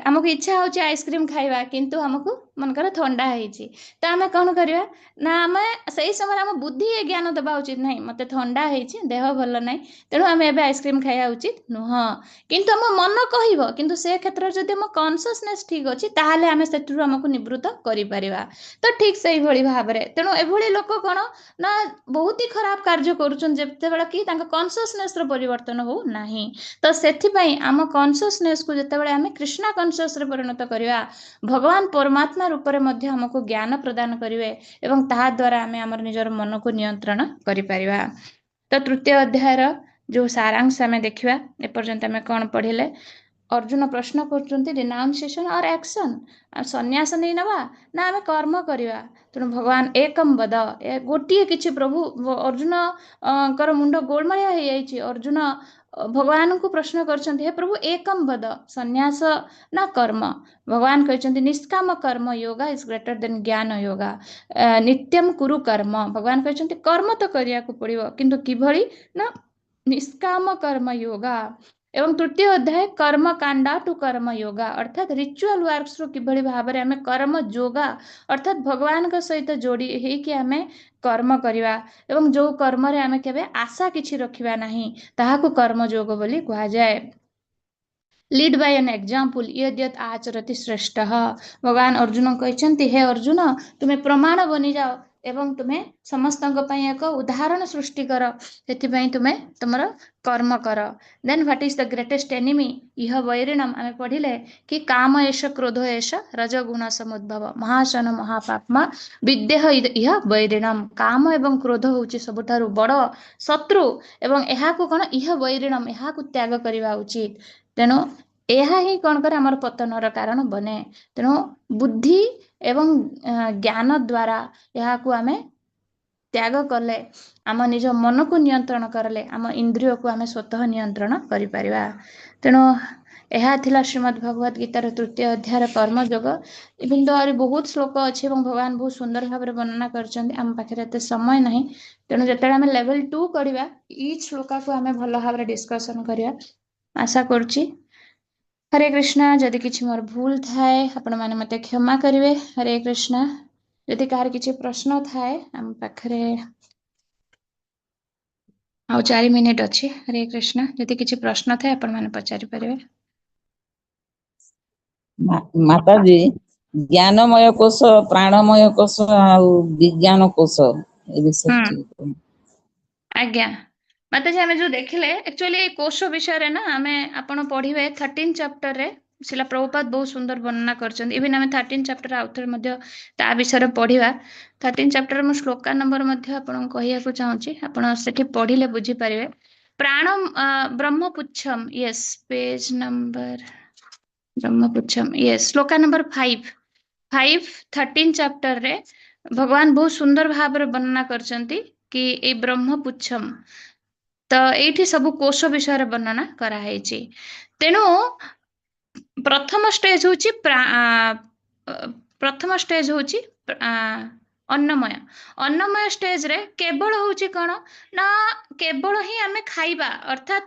ଆମକୁ ଇଚ୍ଛା ହେଉଛି ଆଇସ୍କ୍ରିମ୍ ଖାଇବା, କିନ୍ତୁ ଆମକୁ ମନେକର ଥଣ୍ଡା ହେଇଛି, ତ ଆମେ କ'ଣ କରିବା ନା ଆମେ ସେଇ ସମୟରେ ଆମ ବୁଦ୍ଧି ଏ ଜ୍ଞାନ ଦେବା ଉଚିତ ନାହିଁ, ମୋତେ ଥଣ୍ଡା ହେଇଛି, ଦେହ ଭଲ ନାହିଁ, ତେଣୁ ଆମେ ଏବେ ଆଇସ୍କ୍ରିମ୍ ଖାଇବା ଉଚିତ ନୁହଁ। କିନ୍ତୁ ଆମ ମନ କହିବ, କିନ୍ତୁ ସେ କ୍ଷେତ୍ରରେ ଯଦି ଆମ କନସିୟସନେସ୍ ଠିକ୍ ଅଛି ତାହେଲେ ଆମେ ସେଥିରୁ ଆମକୁ ନିବୃତ୍ତ କରିପାରିବା। ତ ଠିକ୍ ସେଇଭଳି ଭାବରେ, ତେଣୁ ଏଭଳି ଲୋକ କ'ଣ ନା ବହୁତ ହି ଖରାପ କାର୍ଯ୍ୟ କରୁଛନ୍ତି, ଯେତେବେଳେ କି ତାଙ୍କ କନସିୟସନେସର ପରିବର୍ତ୍ତନ ହଉ ନାହିଁ। ତ ସେଥିପାଇଁ ଆମ କନସିୟସନେସକୁ ଯେତେବେଳେ ଆମେ କୃଷ୍ଣା କନସିୟସରେ ପରିଣତ କରିବା, ଭଗବାନ ପରମାତ୍ମା ରୂପରେ ମଧ୍ୟ ଆମକୁ ଜ୍ଞାନ ପ୍ରଦାନ କରିବେ ଏବଂ ତାହା ଦ୍ୱାରା ଆମେ ଆମର ନିଜର ମନକୁ ନିୟନ୍ତ୍ରଣ କରିପାରିବା। ତ ତୃତୀୟ ଅଧ୍ୟାୟର ଯୋଉ ସାରାଂଶ ଆମେ ଦେଖିବା, ଏପର୍ଯ୍ୟନ୍ତ ଆମେ କଣ ପଢିଲେ? ଅର୍ଜୁନ ପ୍ରଶ୍ନ କରୁଛନ୍ତି, ରିନାଉନ୍ସିଏସନ ଅର୍ ଆକ୍ସନ, ସନ୍ନ୍ୟାସ ନେଇ ନେବା ନା ଆମେ କର୍ମ କରିବା? ତେଣୁ ଭଗବାନ ଏକମ ବଦ, ଏ ଗୋଟିଏ କିଛି ପ୍ରଭୁ। ଅର୍ଜୁନଙ୍କର ମୁଣ୍ଡ ଗୋଳମାଳିଆ ହେଇଯାଇଛି। ଅର୍ଜୁନ ଭଗବାନଙ୍କୁ ପ୍ରଶ୍ନ କରିଛନ୍ତି, ହେ ପ୍ରଭୁ, ଏକମ ବଦ, ସନ୍ନ୍ୟାସ ନା କର୍ମ? ଭଗବାନ କହିଛନ୍ତି, ନିଷ୍କାମ କର୍ମ ଯୋଗା is greater ଦେନ୍ ଜ୍ଞାନ ଯୋଗା, ନିତ୍ୟମ କୁରୁ କର୍ମ। ଭଗବାନ କହିଛନ୍ତି, କର୍ମ ତ କରିବାକୁ ପଡିବ, କିନ୍ତୁ କିଭଳି ନା ନିଷ୍କାମ କର୍ମ ଯୋଗା। ଏବଂ ତୃତୀୟ ଅଧ୍ୟାୟ କର୍ମକାଣ୍ଡ ଟୁ କର୍ମ ଯୋଗା, ଅର୍ଥାତ୍ ରିଚୁଆଲ ୱାର୍କସରୁ କିଭଳି ଭାବରେ ଆମେ କର୍ମ ଯୋଗା, ଅର୍ଥାତ୍ ଭଗବାନଙ୍କ ସହିତ ଯୋଡି ହେଇକି ଆମେ କର୍ମ କରିବା ଏବଂ ଯୋଉ କର୍ମରେ ଆମେ କେବେ ଆଶା କିଛି ରଖିବା ନାହିଁ, ତାହାକୁ କର୍ମ ଯୋଗ ବୋଲି କୁହାଯାଏ। ଲିଡ୍ ବାଇ ଆନ୍ ଏକ୍ଜାମ୍ପଲ, ୟଦ୍ ଆଚରତି ଶ୍ରେଷ୍ଠ। ଭଗବାନ ଅର୍ଜୁନ କହିଛନ୍ତି, ହେ ଅର୍ଜୁନ, ତୁମେ ପ୍ରମାଣ ବନିଯାଅ ଏବଂ ତୁମେ ସମସ୍ତଙ୍କ ପାଇଁ ଏକ ଉଦାହରଣ ସୃଷ୍ଟି କର। ସେଥିପାଇଁ ତୁମେ ତୁମର କର୍ମ କର। Then what is the greatest enemy? ଇହ ବୈରିଣମ। ଆମେ ପଢିଲେ କି କାମ ଏଷ କ୍ରୋଧ ଏଷ ରଜଗୁଣ ସମୁଦ୍ଭବ ମହାଶନ ମହାପାପ୍ମା ବିଦ୍ୟେହ ଇହ ବୈରିଣମ। କାମ ଏବଂ କ୍ରୋଧ ହଉଛି ସବୁଠାରୁ ବଡ ଶତ୍ରୁ ଏବଂ ଏହାକୁ କଣ ଇହ ବୈରିଣମ, ଏହାକୁ ତ୍ୟାଗ କରିବା ଉଚିତ। ତେଣୁ ଏହା ହିଁ କଣ କରେ? ଆମର ପତନର କାରଣ ବନେ। ତେଣୁ ବୁଦ୍ଧି ଏବଂ ଜ୍ଞାନ ଦ୍ୱାରା ଏହାକୁ ଆମେ ତ୍ୟାଗ କଲେ, ଆମ ନିଜ ମନକୁ ନିୟନ୍ତ୍ରଣ କଲେ, ଆମ ଇନ୍ଦ୍ରିୟକୁ ଆମେ ସ୍ୱତଃ ନିୟନ୍ତ୍ରଣ କରିପାରିବା। ତେଣୁ ଏହା ଥିଲା ଶ୍ରୀମଦ୍ ଭଗବତ ଗୀତାର ତୃତୀୟ ଅଧ୍ୟାୟର କର୍ମଯୋଗ। ଇଭିନ୍ ତ ଆହୁରି ବହୁତ ଶ୍ଲୋକ ଅଛି ଏବଂ ଭଗବାନ ବହୁତ ସୁନ୍ଦର ଭାବରେ ବର୍ଣ୍ଣନା କରିଛନ୍ତି। ଆମ ପାଖରେ ଏତେ ସମୟ ନାହିଁ। ତେଣୁ ଯେତେବେଳେ ଆମେ ଲେଭେଲ 2 କରିବା, ଇଚ୍ ଶ୍ଲୋକାକୁ ଆମେ ଭଲ ଭାବରେ ଡିସ୍କସନ କରିବା, ଆଶା କରୁଛି। ହରେ କୃଷ୍ଣ। ଯଦି କିଛି ମୋର ଭୁଲ ଥାଏ, ଆପଣମାନେ ମତେ କ୍ଷମା କରିବେ। ହରେ କୃଷ୍ଣ। ଯଦି କାହାର କିଛି ପ୍ରଶ୍ନ ଥାଏ, ଆମ ପାଖରେ ଆଉ 4 ମିନିଟ ଅଛି। ହରେ କୃଷ୍ଣ। ଯଦି କିଛି ପ୍ରଶ୍ନ ଥାଏ, ଆପଣମାନେ ପଚାରି ପାରିବେ। ମାତାଜୀ, ଜ୍ଞାନମୟ କୋଷ, ପ୍ରାଣମୟ କୋଷ ଆଉ ବିଜ୍ଞାନ କୋଷ, ଏ ବିଷୟରେ ଟିକେ କୁହନ୍ତୁ। ଆଜ୍ଞା ମାତାଜୀ, ଆମେ ଯୋଉ ଦେଖିଲେ ଆକ୍ଚୁଆଲି ଏଇ କୋଷ ବିଷୟରେ ନା ଆମେ ଆପଣ ପଢିବେ 13 ଚାପ୍ଟରରେ, ଶ୍ରୀଲା ପ୍ରଭୁପାଦ ବହୁତ ସୁନ୍ଦର ବର୍ଣ୍ଣନା କରିଛନ୍ତି। ଇଭିନ୍ ଆମେ 13 ଚାପ୍ଟର ଆଉଥରେ ମଧ୍ୟ ତା ବିଷୟରେ ପଢିବା। 13 ଚାପ୍ଟର ମୁଁ ଶ୍ଲୋକା ନମ୍ବର ମଧ୍ୟ ଆପଣଙ୍କୁ କହିବାକୁ ଚାହୁଁଛି, ଆପଣ ସେଠି ପଢିଲେ ବୁଝିପାରିବେ। ପ୍ରାଣ ବ୍ରହ୍ମପୁଚ୍ଛମ, ୟେସ୍, ପେଜ ନମ୍ବର ବ୍ରହ୍ମପୁଚ୍ଛମ, ୟେସ୍, ଶ୍ଲୋକା ନମ୍ବର 5 5, 13 ଚାପ୍ଟରରେ ଭଗବାନ ବହୁତ ସୁନ୍ଦର ଭାବରେ ବର୍ଣ୍ଣନା କରିଛନ୍ତି କି ଏଇ ବ୍ରହ୍ମପୁଚ୍ଛମ, ତ ଏଇଠି ସବୁ କୋଷ ବିଷୟରେ ବର୍ଣ୍ଣନା କରାହେଇଛି। ତେଣୁ ପ୍ରଥମ ଷ୍ଟେଜ ହଉଛି ଅନ୍ନମୟ। ଅନ୍ନମୟ ଷ୍ଟେଜରେ କେବଳ ହଉଛି କଣ ନା କେବଳ ହିଁ ଆମେ ଖାଇବା, ଅର୍ଥାତ୍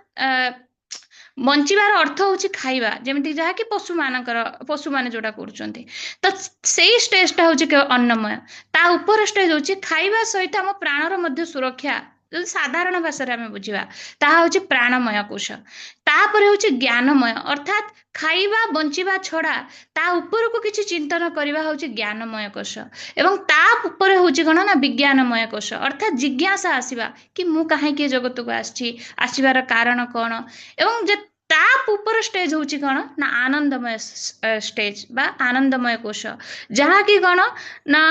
ବଞ୍ଚିବାର ଅର୍ଥ ହଉଛି ଖାଇବା, ଯେମିତି ଯାହାକି ପଶୁମାନଙ୍କର, ପଶୁମାନେ ଯୋଉଟା କରୁଛନ୍ତି। ତ ସେଇ ଷ୍ଟେଜଟା ହଉଛି ଅନ୍ନମୟ। ତା ଉପର ଷ୍ଟେଜ ହଉଛି ଖାଇବା ସହିତ ଆମ ପ୍ରାଣର ମଧ୍ୟ ସୁରକ୍ଷା, ଯଦି ସାଧାରଣ ଭାଷାରେ ଆମେ ବୁଝିବା, ତାହା ହଉଛି ପ୍ରାଣମୟ କୋଷ। ତାପରେ ହଉଛି ଜ୍ଞାନମୟ, ଅର୍ଥାତ୍ ଖାଇବା ବଞ୍ଚିବା ଛଡା ତା ଉପରକୁ କିଛି ଚିନ୍ତନ କରିବା ହଉଛି ଜ୍ଞାନମୟ କୋଷ। ଏବଂ ତା ଉପରେ ହଉଛି କଣ ନା ବିଜ୍ଞାନମୟ କୋଷ, ଅର୍ଥାତ୍ ଜିଜ୍ଞାସା ଆସିବା କି ମୁଁ କାହିଁକି ଏ ଜଗତକୁ ଆସିଛି, ଆସିବାର କାରଣ କଣ। ଏବଂ ଯେ ତା ଉପର ଷ୍ଟେଜ ହଉଛି କଣ ନା ଆନନ୍ଦମୟ ଷ୍ଟେଜ ବା ଆନନ୍ଦମୟ କୋଷ, ଯାହାକି କଣ ନା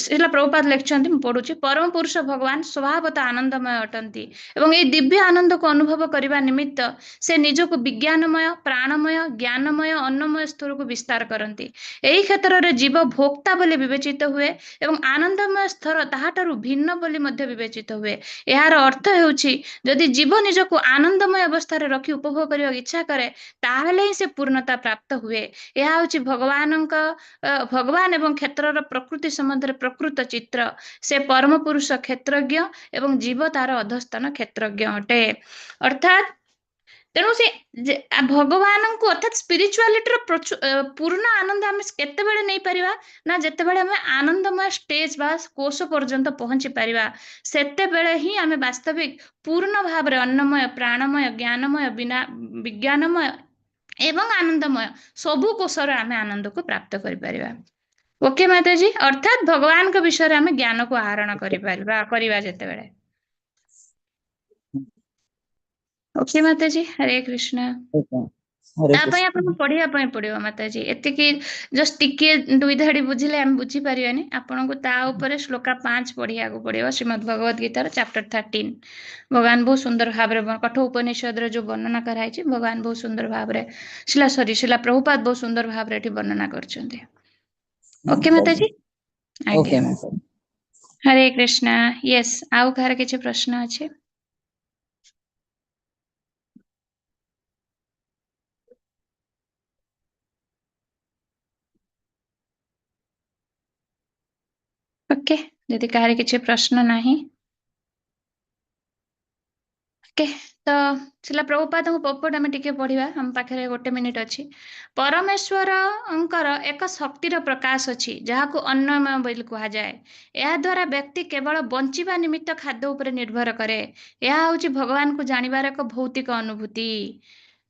ଶ୍ରୀଲା ପ୍ରଭୁପାଦ ଲେଖିଛନ୍ତି, ମୁଁ ପଢୁଛି, ପରମ ପୁରୁଷ ଭଗବାନ ସ୍ୱଭାବତଃ ଆନନ୍ଦମୟ ଅଟନ୍ତି ଏବଂ ଏଇ ଦିବ୍ୟ ଆନନ୍ଦକୁ ଅନୁଭବ କରିବା ନିମିତ୍ତ ସେ ନିଜକୁ ବିଜ୍ଞାନମୟ, ପ୍ରାଣମୟ, ଜ୍ଞାନମୟ, ଅନ୍ନମୟ ସ୍ତରକୁ ବିସ୍ତାର କରନ୍ତି। ଏହି କ୍ଷେତ୍ରରେ ଜୀବ ଭୋକ୍ତା ବୋଲି ବିବେଚିତ ହୁଏ ଏବଂ ଆନନ୍ଦମୟ ସ୍ତର ତାହାଠାରୁ ଭିନ୍ନ ବୋଲି ମଧ୍ୟ ବିବେଚିତ ହୁଏ। ଏହାର ଅର୍ଥ ହେଉଛି, ଯଦି ଜୀବ ନିଜକୁ ଆନନ୍ଦମୟ ଅବସ୍ଥାରେ ରଖି ଉପଭୋଗ କରିବାକୁ ଇଚ୍ଛା କରେ, ତାହେଲେ ହିଁ ସେ ପୂର୍ଣ୍ଣତା ପ୍ରାପ୍ତ ହୁଏ। ଏହା ହଉଛି ଭଗବାନ ଏବଂ କ୍ଷେତ୍ରର ପ୍ରକୃତି ସମ୍ବନ୍ଧରେ ପ୍ରକୃତ ଚିତ୍ର। ସେ ପରମ ପୁରୁଷ କ୍ଷେତ୍ରଜ୍ଞ ଏବଂ ଜୀବ ତାର ଅଧସ୍ତନ କ୍ଷେତ୍ରଜ୍ଞ ଅଟେ। ଅର୍ଥାତ୍ ତେଣୁ ସେ ଭଗବାନଙ୍କୁ, ଅର୍ଥାତ୍ ସ୍ପିରିଚୁଆଲିଟିର ପୂର୍ଣ୍ଣ ଆନନ୍ଦ ଆମେ କେତେବେଳେ ନେଇପାରିବା ନା ଯେତେବେଳେ ଆମେ ଆନନ୍ଦମୟ ଷ୍ଟେଜ ବା କୋଷ ପର୍ଯ୍ୟନ୍ତ ପହଞ୍ଚି ପାରିବା, ସେତେବେଳେ ହିଁ ଆମେ ବାସ୍ତବିକ ପୂର୍ଣ୍ଣ ଭାବରେ ଅନ୍ନମୟ, ପ୍ରାଣମୟ, ଜ୍ଞାନମୟ, ବିନା ବିଜ୍ଞାନମୟ ଏବଂ ଆନନ୍ଦମୟ ସବୁ କୋଷର ଆମେ ଆନନ୍ଦକୁ ପ୍ରାପ୍ତ କରିପାରିବା। ଓକେ ମାତାଜୀ, ଅର୍ଥାତ୍ ଭଗବାନଙ୍କ ବିଷୟରେ ଆମେ ଜ୍ଞାନକୁ ଆହରଣ କରିପାରିବା କରିବା ଯେତେବେଳେ ଓକେ ମାତାଜୀ, ହରେ କୃଷ୍ଣ। ହରେ ତା ପାଇଁ କୃଷ୍ଣ। ଆପଣଙ୍କୁ ପଢିବା ପାଇଁ ପଡିବ ମାତାଜୀ। ଏତିକି ଜଷ୍ଟ ଟିକିଏ ଦୁଇ ଧାଡି ବୁଝିଲେ ଆମେ ବୁଝିପାରିବାନି। ଆପଣଙ୍କୁ ତା ଉପରେ ଶ୍ଲୋକା 5 ପଢିବାକୁ ପଡିବ, ଶ୍ରୀମଦ୍ ଭଗବତ ଗୀତାର ଚାପ୍ଟର 13। ଭଗବାନ ବହୁତ ସୁନ୍ଦର ଭାବରେ କଠ ଉପନିଷଦର ଯୋଉ ବର୍ଣ୍ଣନା କରାହେଇଛି, ଭଗବାନ ବହୁତ ସୁନ୍ଦର ଭାବରେ, ଶିଲା ସରି ଶିଲା ପ୍ରଭୁପାଦ ବହୁତ ସୁନ୍ଦର ଭାବରେ ଏଠି ବର୍ଣ୍ଣନା କରିଛନ୍ତି। ଓକେ ମାତାଜୀ, ଆଜ୍ଞା। ଓକେ ମାତାଜୀ। ହରେ କୃଷ୍ଣ। ୟେସ୍, ଆଉ କାହାର କିଛି ପ୍ରଶ୍ନ ଅଛି? ଓକେ, ଯଦି କାହାର କିଛି ପ୍ରଶ୍ନ ନାହିଁ, ଓକେ, ତ ଶିଲା ପ୍ରଭୁପାଦଙ୍କ ପର୍ପୋର୍ଟ ଆମେ ଟିକେ ପଢିବା। ଆମ ପାଖରେ 1 ମିନିଟ୍ ଅଛି। ପରମେଶ୍ୱରଙ୍କର ଏକ ଶକ୍ତିର ପ୍ରକାଶ ଅଛି, ଯାହାକୁ ଅନ୍ନମୟ ବୋଲି କୁହାଯାଏ। ଏହା ଦ୍ୱାରା ବ୍ୟକ୍ତି କେବଳ ବଞ୍ଚିବା ନିମିତ୍ତ ଖାଦ୍ୟ ଉପରେ ନିର୍ଭର କରେ। ଏହା ହେଉଛି ଭଗବାନଙ୍କୁ ଜାଣିବାର ଏକ ଭୌତିକ ଅନୁଭୂତି।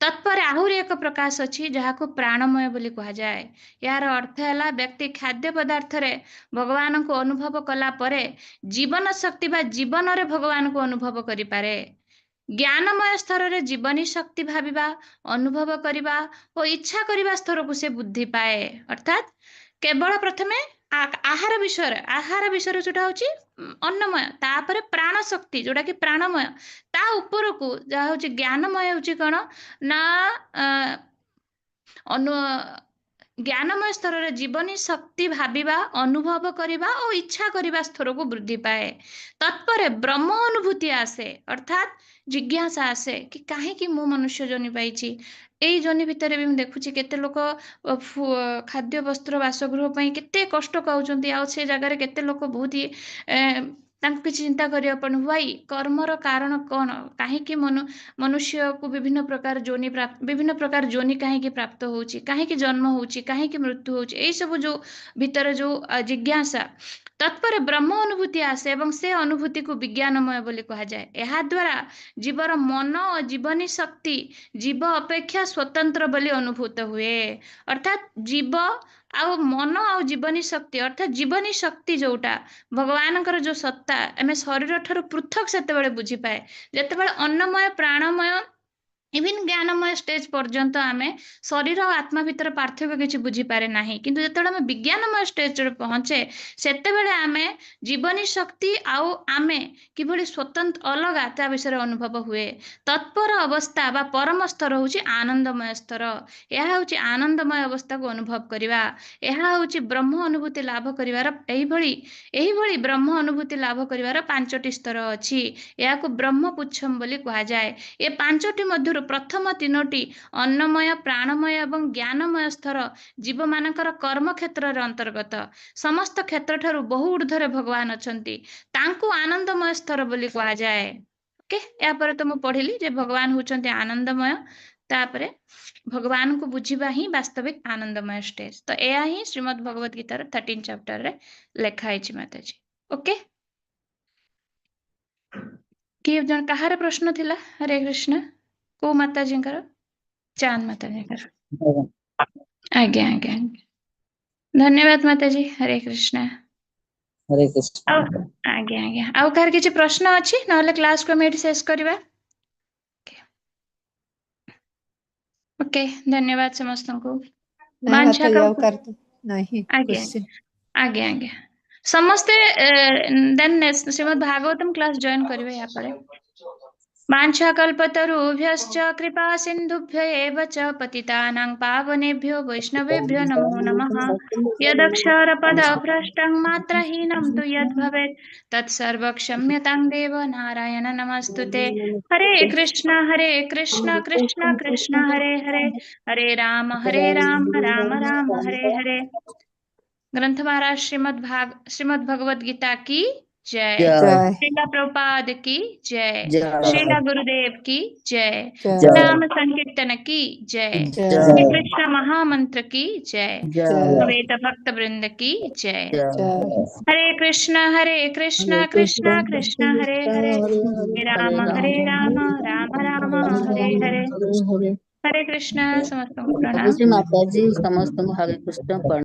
ତତ୍ପରେ ଆହୁରି ଏକ ପ୍ରକାଶ ଅଛି, ଯାହାକୁ ପ୍ରାଣମୟ ବୋଲି କୁହାଯାଏ। ଏହାର ଅର୍ଥ ହେଲା ବ୍ୟକ୍ତି ଖାଦ୍ୟ ପଦାର୍ଥରେ ଭଗବାନଙ୍କୁ ଅନୁଭବ କଲା ପରେ ଜୀବନ ଶକ୍ତି ବା ଜୀବନରେ ଭଗବାନଙ୍କୁ ଅନୁଭବ କରିପାରେ। ଜ୍ଞାନମୟ ସ୍ତରରେ ଜୀବନୀ ଶକ୍ତି ଭାବିବା, ଅନୁଭବ କରିବା ଓ ଇଚ୍ଛା କରିବା ସ୍ତରକୁ ସେ ବୃଦ୍ଧି ପାଏ। ଅର୍ଥାତ୍ କେବଳ ପ୍ରଥମେ ଆହାର ବିଷୟରେ ଯୋଉଟା ହଉଛି ଅନ୍ନମୟ, ତାପରେ ପ୍ରାଣ ଶକ୍ତି ଯୋଉଟା କି ପ୍ରାଣମୟ, ତା ଉପରକୁ ଯାହା ହଉଛି ଜ୍ଞାନମୟ ହଉଛି କଣ ନା, ଜ୍ଞାନମୟ ସ୍ତରରେ ଜୀବନୀ ଶକ୍ତି ଭାବିବା, ଅନୁଭବ କରିବା ଓ ଇଚ୍ଛା କରିବା ସ୍ତରକୁ ବୃଦ୍ଧି ପାଏ। ତତ୍ପରେ ବ୍ରହ୍ମ ଅନୁଭୂତି ଆସେ, ଅର୍ଥାତ୍ ଜିଜ୍ଞାସା ଆସେ କି କାହିଁକି ମୁଁ ମନୁଷ୍ୟ ଯୋନି ପାଇଛି। ଏଇ ଯୋନି ଭିତରେ ବି ମୁଁ ଦେଖୁଛି କେତେ ଲୋକ ଖାଦ୍ୟ, ବସ୍ତ୍ର, ବାସଗୃହ ପାଇଁ କେତେ କଷ୍ଟ ପାଉଛନ୍ତି, ଆଉ ସେ ଜାଗାରେ କେତେ ଲୋକ ବହୁତ ତାଙ୍କୁ କିଛି ଚିନ୍ତା କରିବାକୁ ପଡୁନି। ହ୍ୱାଇ, କର୍ମର କାରଣ କଣ, କାହିଁକି ମନୁଷ୍ୟକୁ ବିଭିନ୍ନ ପ୍ରକାର ଯୋନି ବିଭିନ୍ନ ପ୍ରକାର ଯୋନି କାହିଁକି ପ୍ରାପ୍ତ ହଉଛି, କାହିଁକି ଜନ୍ମ ହଉଛି, କାହିଁକି ମୃତ୍ୟୁ ହଉଛି, ଏଇସବୁ ଯୋଉ ଭିତରେ ଯୋଉ ଜିଜ୍ଞାସା, ତତ୍ପରେ ବ୍ରହ୍ମ ଅନୁଭୂତି ଆସେ ଏବଂ ସେ ଅନୁଭୂତିକୁ ବିଜ୍ଞାନମୟ ବୋଲି କୁହାଯାଏ। ଏହା ଦ୍ୱାରା ଜୀବର ମନ ଓ ଜୀବନୀ ଶକ୍ତି ଜୀବ ଅପେକ୍ଷା ସ୍ୱତନ୍ତ୍ର ବୋଲି ଅନୁଭୂତ ହୁଏ। ଅର୍ଥାତ୍ ଜୀବ ଆଉ ମନ ଆଉ ଜୀବନୀ ଶକ୍ତି, ଅର୍ଥାତ୍ ଜୀବନୀ ଶକ୍ତି ଯୋଉଟା ଭଗବାନଙ୍କର ଯୋଉ ସତ୍ତା, ଆମେ ଶରୀର ଠାରୁ ପୃଥକ ସେତେବେଳେ ବୁଝିପାଏ, ଯେତେବେଳେ ଅନ୍ନମୟ, ପ୍ରାଣମୟ, ଇଭିନ୍ ଜ୍ଞାନମୟ ଷ୍ଟେଜ ପର୍ଯ୍ୟନ୍ତ ଆମେ ଶରୀର ଆଉ ଆତ୍ମା ଭିତରେ ପାର୍ଥକ୍ୟ କିଛି ବୁଝିପାରେ ନାହିଁ। କିନ୍ତୁ ଯେତେବେଳେ ଆମେ ବିଜ୍ଞାନମୟ ଷ୍ଟେଜରେ ପହଞ୍ଚେ, ସେତେବେଳେ ଆମେ ଜୀବନୀ ଶକ୍ତି ଆଉ ଆମେ କିଭଳି ସ୍ୱତନ୍ତ୍ର ଅଲଗା ତା ବିଷୟରେ ଅନୁଭବ ହୁଏ। ତତ୍ପର ଅବସ୍ଥା ବା ପରମ ସ୍ତର ହଉଛି ଆନନ୍ଦମୟ ସ୍ତର। ଏହା ହଉଛି ଆନନ୍ଦମୟ ଅବସ୍ଥାକୁ ଅନୁଭବ କରିବା। ଏହା ହଉଛି ବ୍ରହ୍ମ ଅନୁଭୂତି ଲାଭ କରିବାର, ଏହିଭଳି ବ୍ରହ୍ମ ଅନୁଭୂତି ଲାଭ କରିବାର 5ଟି ସ୍ତର ଅଛି। ଏହାକୁ ବ୍ରହ୍ମପୁଚ୍ଛମ ବୋଲି କୁହାଯାଏ। ଏ 5ଟି ମଧ୍ୟରୁ ପ୍ରଥମ 3ଟି ଅନ୍ନମୟ, ପ୍ରାଣମୟ ଏବଂ ଜ୍ଞାନମୟ ସ୍ତର ଜୀବମାନଙ୍କର କର୍ମ କ୍ଷେତ୍ରରେ ଅନ୍ତର୍ଗତ। ସମସ୍ତ କ୍ଷେତ୍ର ଠାରୁ ବହୁ ଊର୍ଦ୍ଧ୍ୱରେ ଭଗବାନ ଅଛନ୍ତି, ତାଙ୍କୁ ଆନନ୍ଦମୟ ସ୍ତର ବୋଲି କୁହାଯାଏ। ଓକେ, ଏହାପରେ ତ ମୁଁ ପଢିଲି ଯେ ଭଗବାନ ହଉଛନ୍ତି ଆନନ୍ଦମୟ। ତାପରେ ଭଗବାନଙ୍କୁ ବୁଝିବା ହିଁ ବାସ୍ତବିକ ଆନନ୍ଦମୟ ଷ୍ଟେଜ। ତ ଏହା ହିଁ ଶ୍ରୀମଦ୍ ଭଗବତ ଗୀତାର 13 ଚାପ୍ଟରରେ ଲେଖା ହେଇଛି ମାତାଜୀ। ଓକେ, କିଏ ଜଣ କାହାର ପ୍ରଶ୍ନ ଥିଲା? ହରେ କୃଷ୍ଣ। କୋଉ ମାତାଜୀଙ୍କର? ଚାନ୍ଦ ମାତାଜୀଙ୍କର। ଆଜ୍ଞା ଆଜ୍ଞା, ଧନ୍ୟବାଦ ମାତାଜୀ। ହରେ କୃଷ୍ଣ। ହରେ କୃଷ୍ଣ। ଆଉ ଆଜ୍ଞା ଆଜ୍ଞା, ଆଉ କାହାର କିଛି ପ୍ରଶ୍ନ ଅଛି? ନହେଲେ କ୍ଲାସକୁ ଆମେ ଏଇଠି ଶେଷ କରିବା। ଓକେ, ଧନ୍ୟବାଦ ସମସ୍ତଙ୍କୁ। ନାଇଁ ବାଞ୍ଛା ମାତାଜୀ, ଆଉ କଳ୍ପ- କାହାର ତ ନାହିଁ ଆଜ୍ଞା କ୍ୱେଶ୍ଚିନ୍। ଆଜ୍ଞା ଆଜ୍ଞା, ସମସ୍ତେ ଦେନ୍ ଶ୍ରୀମଦ୍ ଭାଗବତମ କ୍ଲାସ ଜଏନ୍ କରିବେ ୟା ପରେ। वाञ्छाकल्पतरुभ्यश्च कृपा सिन्धुभ्य एव च पतितानां पावनेभ्यो वैष्णवेभ्यो नमो नमः। यदक्षरपदभ्रष्टं मात्राहीनं तु यद्भवेत् तत्सर्व क्षम्यतां देव नारायण नमस्तुते। हरे कृष्ण हरे कृष्ण कृष्ण कृष्ण हरे हरे, हरे राम हरे राम राम राम हरे हरे। ग्रंथ महाराज श्रीमद् भगवद गीता की जय, जय। श्रीला प्रभुपाद की जय, जय। श्रीला गुरुदेव की जय, जय। नाम संकीर्तन की जय, जय। श्री कृष्ण महामंत्र की जय, जय। वेद भक्त वृंद की जय। जय। हरे कृष्ण हरे कृष्ण कृष्ण कृष्ण हरे हरे, हरे राम हरे राम राम राम हरे हरे। हरे कृष्ण। समस्त प्रणाम। माता जी, समस्त हरे कृष्ण प्रणाम।